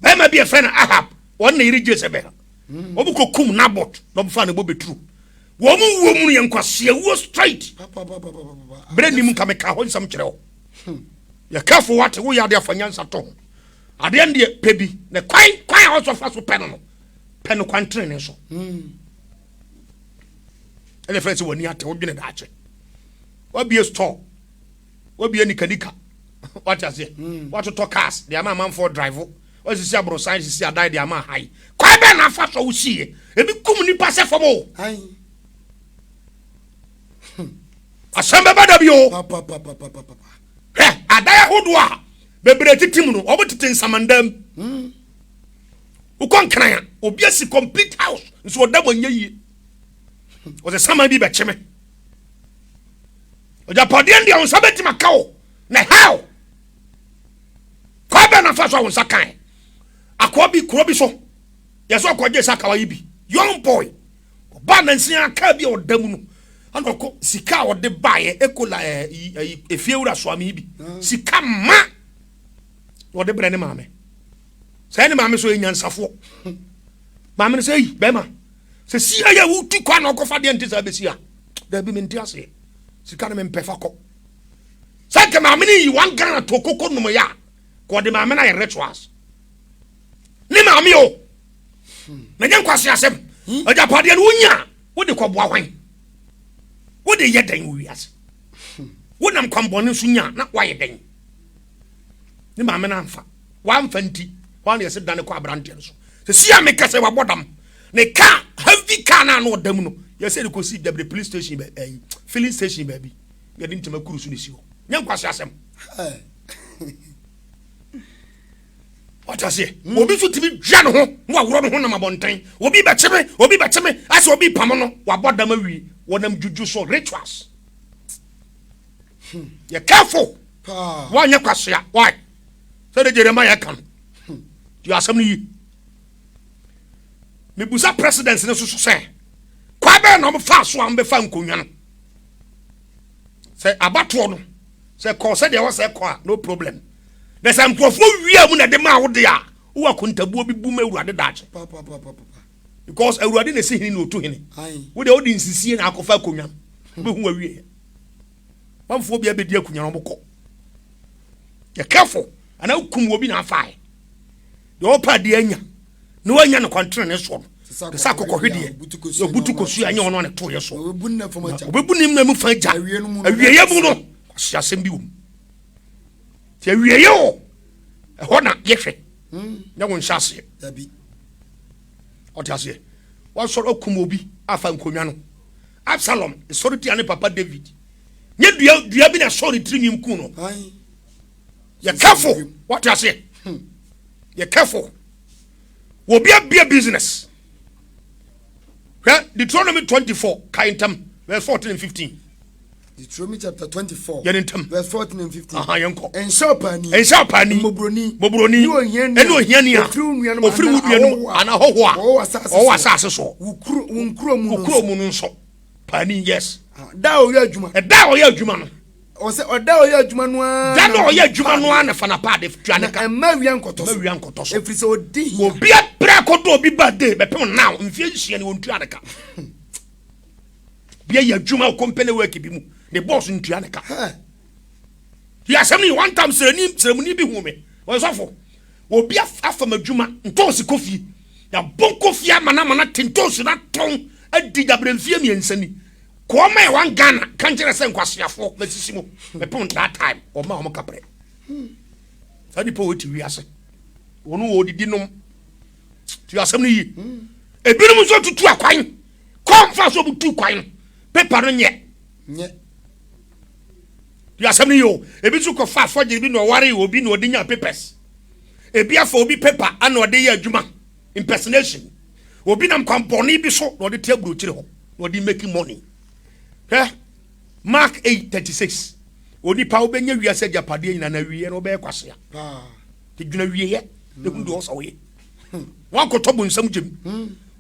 A: Bɛrima bi ɛfrɛ no Ahab, wɔn na yere Jezebel. Wɔn kɔ kum Nabot na wɔn fa ne bɔ bɛturu. Wɔn wuo mu no yɛ nkwaseɛ wuo straight. Berɛ nim nka meka hɔ nsɛm kyerɛ wo. Yɛ careful wate woyɛ adeɛ afa nyansa to ho. Adeɛ no deɛ pɛ bi na kwan kwan a ɔsɔ fa so pɛ no no pɛ no kwan tenene so. Ɛna fɛn sɛ w'ani ate wodwene daakye. Wabie store wabie nikanika wate aseɛ watotɔ cars de ama amanfoɔ drive wasisi aborosan sisi adan de ama ahan kwan bɛn na afa so wosiiɛ ebi kum nipa sɛ fam o asɛm bɛba da bi o hwɛ adan ahodoɔ a bebree tete mu no wɔn tete nsamandam hmm. Wokɔ Nkran a, obi asi complete house nso ɔda mu anyɛ yie. Ɔsɛ saman bi bɛkye me. Agyapadeɛ deɛ wo nsa bɛtumi aka wo na how? Kwan bɛn na fa so a wo nsa kan? Akoa bi kuro bi so yɛ sɛ ɔkɔgye sakawa yi bi young boy ɔbaa nansia kaa bi a ɔda mu no ɛna ɔkɔ sika a ɔde baeɛ ekola ɛɛ efiewura soame bi sika ma na ɔde brɛ ne maame. Sɛ ne maame so yɛ nyansafoɔ. Maame no sɛ ei bɛrima sɛ si ayɛ wotu kwan na ɔkɔfa deɛ nte saa bɛsi a daabi mente aseɛ sika no mempɛ fa kɔ. Sɛ nka maame no yi one Ghana to koko nomyɛ a ka ɔde maame no ayɛ rituals. Ne maame o na nyɛ nkwase asɛm agyapadeɛ no wonya a wode kɔboa hwan wode yɛ dɛn wɔ wiase wonam kwanbɔne so nya na woayɛ dɛn ne maame no amfa Wamfa nti, hɔ ara na yɛse dane kɔ aberanteɛ no so. Sɛsi a meka sɛ wabɔ dam. Ne car, heavy car no a na ɔda mu no, yɛsɛ de kɔsi Dabre police station baabi, ɛyi, filling station baabi. Yɛde ntoma kuru so na esi hɔ. Nyɛ nkwasi asɛm. Wate aseɛ? Hmm. Obi nso tumi dwa ne ho na waworɔ ne ho nam abɔnten. Obi bɛkye me, obi bɛkye me, asɛ obi pam no, wabɔ dam awie. Wɔnam dwudwu so, rituals. Hmm. Yɛ careful. Woanyɛ kwasea. Why? Sɛdeɛ Jeremiah ka no, deɛ asɛm no yi. Mebusa president no soso sɛ, kwa bɛn na wɔfaa so a wɔbɛfa nkonnwa no? Sɛ abatoɔ no, sɛ kɔɔ sɛdeɛ ɛwɔ sɛ ɛkɔ a, no problem. Na sɛ nkurɔfoɔ wia mu na ɛde maa wo de a, wowɔ akontabuo bi bu ma Awurade daakye. Because Awurade na ɛsi hene na ɔtu hene. Wo deɛ wode nsisie na akɔfa akonnwa no, wobɛhu wawieɛ. Manfoɔ bi abɛdi akonnwa no wɔkɔ. Yɛ careful anaa wokum obi na afae. Deɛ ɔpɛ adeɛ anya na wanya no kwantenene soɔ no te sɛ akokɔhwedeɛ ɔbutu kosua ɛnyɛ ɔno a ne toeɛ soɔ ɔbɛbu ne mma mu fa gya awieɛ mu no kwasi asɛm bi wɔ mu nti awieɛ o ɛhɔ na yɛhwɛ hmm. nyɛ wo nhyɛ aseɛ ɔte aseɛ wasɔre akum obi afa nkonnwa no Absalom sɔre tia ne papa David Nyɛ dua dua bi na ɛsɔɔ ne tirinwi mu kuu no. Yɛ careful. Wate aseɛ? Hmm. Yɛ careful. Obi abie business. Hwɛ Deuteronomy 24 kae ntam verse 14 and 15.
B: Deuteronomy chapter 24.
A: Yɛne ntam.
B: Verse 14 and 15.
A: Aha, yɛnkɔ.
B: Nhyɛ ɔpaani.
A: Nhyɛ ɔpaani.
B: Mmɔborɔni.
A: Mmɔborɔni.
B: Ne ohiani.
A: Ɛne ohiani a.
B: Ofiri wo nuanom
A: Ofiri wo nuanom anaa ahɔhoɔ a.
B: Wɔwɔ asase
A: soɔ. Wɔwɔ asase soɔ.
B: Wo kuro wo nkuro mu no
A: nso. Wo kuro mu no nso. Paani, yes.
B: Ah, da a ɔyɛ adwuma.
A: Ɛda a ɔyɛ adwuma no.
B: Ɔsɛ ɔda a ɔyɛ adwuma no ara.
A: Da na ɔyɛ adwuma no ara na fa n'apaade tua ne ka.
B: Na mma awia nkɔtɔ so.
A: Mma awia nkɔtɔ so.
B: Efiri sɛ ɔdi hia.
A: Obi abere akɔdɔ obi ba de bɛpem now mfie nsia ni wɔntua ne ka. Bi ayɛ adwuma wɔ company work bi mu ne boss ntua ne ka. Yɛ asɛm no yɛ one time srɛni srɛmuni bi hu me. Ɔyɛ sɔfo. Obi afa m'adwuma ntoosi kɔ fie. Yɛabɔ nkɔ fie ama no ama no ate ntoosi no atɔn adi dabrɛ mfie mmiɛnsa ni. Kɔɔ ma ɛwan Ghana ka nkyerɛ sɛ nkwaseafoɔ masisi mo mepon that time ɔma wɔn kaprɛ. Saa nipa wɔ ti wiase. Wɔn wɔ odidi nom. Ti asɛm no yi. Ebinom nso tutu akwan. Kɔɔ mfa so tu kwan no. Paper no nyɛ.
B: Nyɛ.
A: Ti asɛm no yi o. Ebi nso kɔfa afɔgyere bi na ɔware obi na ɔde nya papers. Ebi afa obi paper ana ɔde yɛ adwuma. Impersonation. Obi nam kwan bɔne bi so na ɔde te aburokyire hɔ na ɔde make money. Hwɛ Mark 8:36. Onipa wobɛnya wiase agyapadeɛ nyinaa na awieɛ no wobɛyɛ kwasea. Nti dwena wieɛ na hu deɛ ɔsɛ woyɛ. Woankɔtɔ bonsam gyem.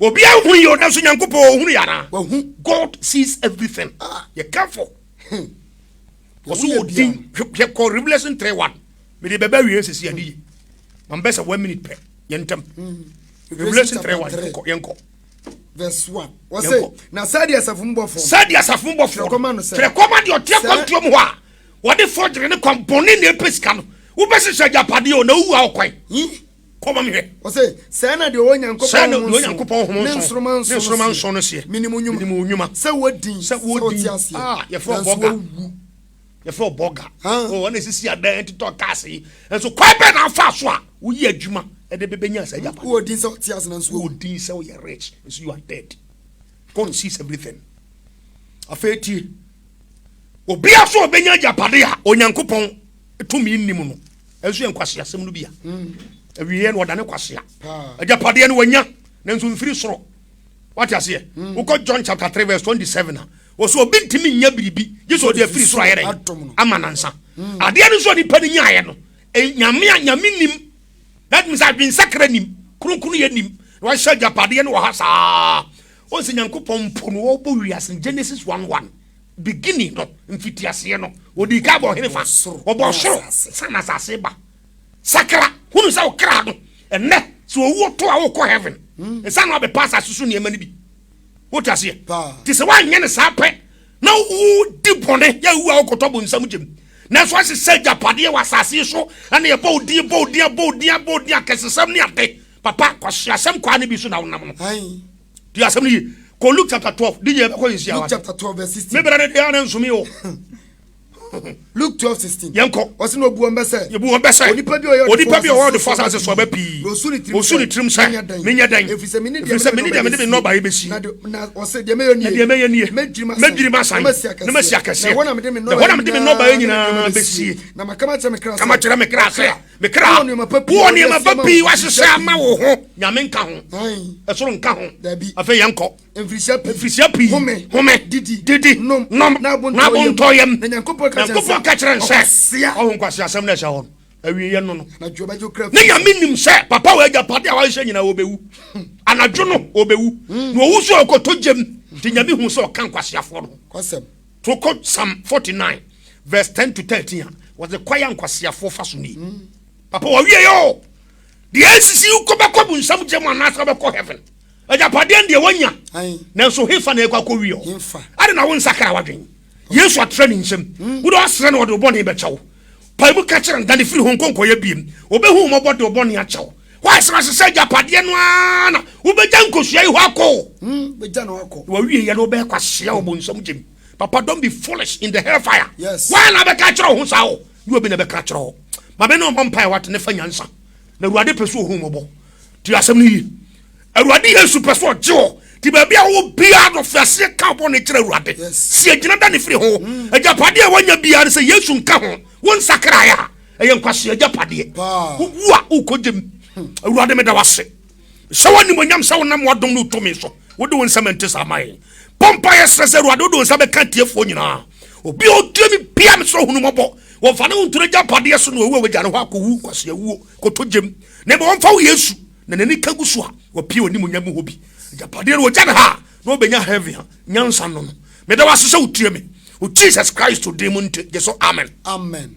A: Obi ahu yi o nanso Nyankopɔn ɔhunu yɛ anaa? God sees everything. Yɛ careful. Wɔso wɔ din hwɛ kɔ Revelation 3:1. Mede bɛbɛ wie sisi ade yi. Mambɛ sɛ 1 minute pɛ. Yɛ ntɛm. Revelation 3:1 yɛnkɔ yɛnkɔ.
B: Verse 1. Wɔse na sɛdeɛ asafo mu bɔfoɔ.
A: Sɛdeɛ asafo mu bɔfoɔ. Twerɛ kɔma deɛ ɔte akwantuo mu hɔ a wɔde fɔgyere ne kwan bɔne na ɛpɛ sika no. Wobɛhyehyɛ agyapadeɛ o na wowu a ɔkwan. Kɔma me hwɛ.
B: Ɔse sɛɛ na deɛ ɔwɔ Nyankopɔn
A: honhom nson ne nsoromma nson no seɛ.
B: Menim wo nnwuma. Sɛ wodin sɛ wote aseɛ.
A: Ah, yɛfrɛ ɔbɔga. Yɛfrɛ ɔbɔga. Oh, ɔna esisi adan totɔ cars yi. Nso kwan bɛn na afa so a woyi adwuma ɛde bɛbɛnya saa agyapadeɛ.
B: Wowɔ din sɛ wote ase nanso
A: wawu. Wowɔ din sɛ woyɛ rich nso you are dead. God sees everything. Afei tie. Obiara so ɔbɛnya agyapade a Onyankopɔn tumi nnim no, ɛnso yɛ nkwaseasɛm no bi a. Awieɛ no ɔdane kwasea. Agyapadeɛ no wanya, nanso mfiri soro. Wate aseɛ? Wokɔ John chapter 3 verse 27 a, wɔ so obi ntumi nya biribi gye sɛ ɔde afiri soro ayɛ dɛn? Ama nansa. Adeɛ no nso a nipa no nyaeɛ no, Nyame a Nyame nim. That means adwensakra nim, kronkronyɛ nim. Na wahyɛ agyapadeɛ no wɔ ha saa. Wɔn sɛ Nyankopɔn mpo no ɔbɔ wiase no Genesis 1 1 beginning no mfitiaseɛ no ɔdii ka bɔ hene fa ɔbɔ soro sa na asase ba. Sakra hunu sɛ wo kra no ɛnɛ sɛ owuo to a wokɔ heaven nsa na wabɛpa asase so nneɛma no bi. Wote aseɛ? Nti sɛ woanyɛ no saa pɛ na wodi bɔne yɛ wu a wokɔtɔ bonsam gyem nanso ahyehyɛ agyapadeɛ wɔ asase yi so ɛna yɛbɔ wo din bɔ wo din abɔ wo din abɔ wo din akɛsesɛm ne ade papa kwaseasɛm kwaa no bi so na wonam no. Ti asɛm no yie. Kɔ Luke chapter 12 DJ yɛbɛkɔ yɛsi
B: awa. Luke chapter 12 verse 16.
A: Me bra ne deɛ ana nsumi o.
B: Luke 12 16.
A: Yɛnkɔ.
B: Ɔsi na obu wɔn bɛ sɛ.
A: Yɛbu wɔn bɛ sɛ.
B: Onipa bi a ɔyɛ
A: onipa bi a ɔyɛ ɔdefo asase so aba pii.
B: Na osu ne tirim
A: sɛ. Osu ne tirim sɛ. Menyɛ dɛn.
B: Efisɛ mene
A: deɛ mede me nnɔbaeɛ bɛsi.
B: Na ɔsɛ deɛ mɛyɛ
A: nie. Na deɛ mɛyɛ nie.
B: Mɛdwiri
A: m'asan.
B: Na masi
A: akɛseɛ.
B: Na ɛhɔ na mede me
A: nnɔbaeɛ nyinaa bɛsie.
B: Na maka makyerɛ me kra
A: sɛ. Ka makyerɛ me kra sɛ. Me kra, wowɔ nneɛma pa pii wahyehyɛ ama wo ho. Nyame nka ho. Ɛsoro nka ho. Afei yɛnkɔ.
B: Mfirihyia
A: pii. Home.
B: Didi.
A: Nom.
B: Na
A: abontɔyam.
B: Na Nyankopɔn
A: ka kyerɛ no sɛ. Ɔho nkwaseasɛm na ɛhyɛ hɔ no. Awieɛ no no.
B: Ne
A: Nyame nim sɛ papa wɔ agyapade a wahyehyɛ nyinaa ɔbɛwu. Anadwo no ɔbɛwu. Na ɔwu so ɔkɔtɔ gyam. Nti Nyame hu sɛ ɔka nkwaseafoɔ no
B: ho.
A: To kɔ Psalm 49 verse 10 to 13 a, wɔdze kwan a nkwaseafoɔ fa so nie. Papa wɔwie yɛ o. Deɛ ɛnsisi wokɔ bɛkɔ bunsam gya mu anaasɛ wobɛkɔ heaven. Agyapadeɛ no deɛ woanya, nanso hefa na ɛkɔ akɔwie hɔ? Ade na wo nsakra w'adwen. Yesu atra ne nsam. Wode ɔsrɛ no ɔde wo bɔne bɛkyɛ wo. Pae mu ka kyerɛ no, dane firi ho nkɔ nkɔyɛ biem. Ɔbɛhu wo mmɔbɔ de wo bɔne akyɛ wo. Woasrɛ ase sɛ agyapadeɛ no ara na wobɛgya nkosua yi hɔ akɔ o.
B: Bɛgya no akɔ.
A: Na wawie yɛ no wobɛyɛ kwasea wɔ bonsam gyem. Papa don't be foolish in the hellfire.
B: Yes.
A: Woa na bɛka akyerɛ wo ho saa o. Nyɛ obi na bɛka akyerɛ wo. Ma me ne wo mmɔ mpaeɛ wate ne fa nyansa. Na Awurade pɛ sɛ ohu mmɔbɔ. Tie asɛm no yie. Awurade Yesu pɛ sɛ ɔgye wo. Nti baabi a wowɔ biara no fi aseɛ ka wo bɔne kyerɛ Awurade.
B: Yes.
A: Si agyina da ne firi ho. Agyapadeɛ a woanya biara no sɛ Yesu nka ho, wo nsakraeɛ a, ɛyɛ nkwasea agyapadeɛ. Wowu a wokɔ gyem. Awurade meda wo ase. Hyɛ wo animuonyam sɛ wonam w'adom ne wo tumi so wode wo nsɛm nte saa ma yɛn. Bɔ mpaeɛ srɛ sɛ Awurade wode wo nsa bɛka atiefoɔ nyinaa. Obi a ɔtie me bia mesrɛ hunu mmɔbɔ. Wɔmfa ne ho nto n'agyapadeɛ so na wawu a wagya ne hɔ akɔwu nkwasea wuo kɔtɔ gyem. Na mmom wɔmfa wo Yesu na n'ani ka gu so a wapue w'animuonyam mu hɔ bi. Agyapadeɛ no wɔgya ne ha a na wɔbɛnya heaven a nyansa no no. Meda wo ase sɛ wotie me. Wɔ Jesus Christ din mu nti, gye so amen.
B: Amen.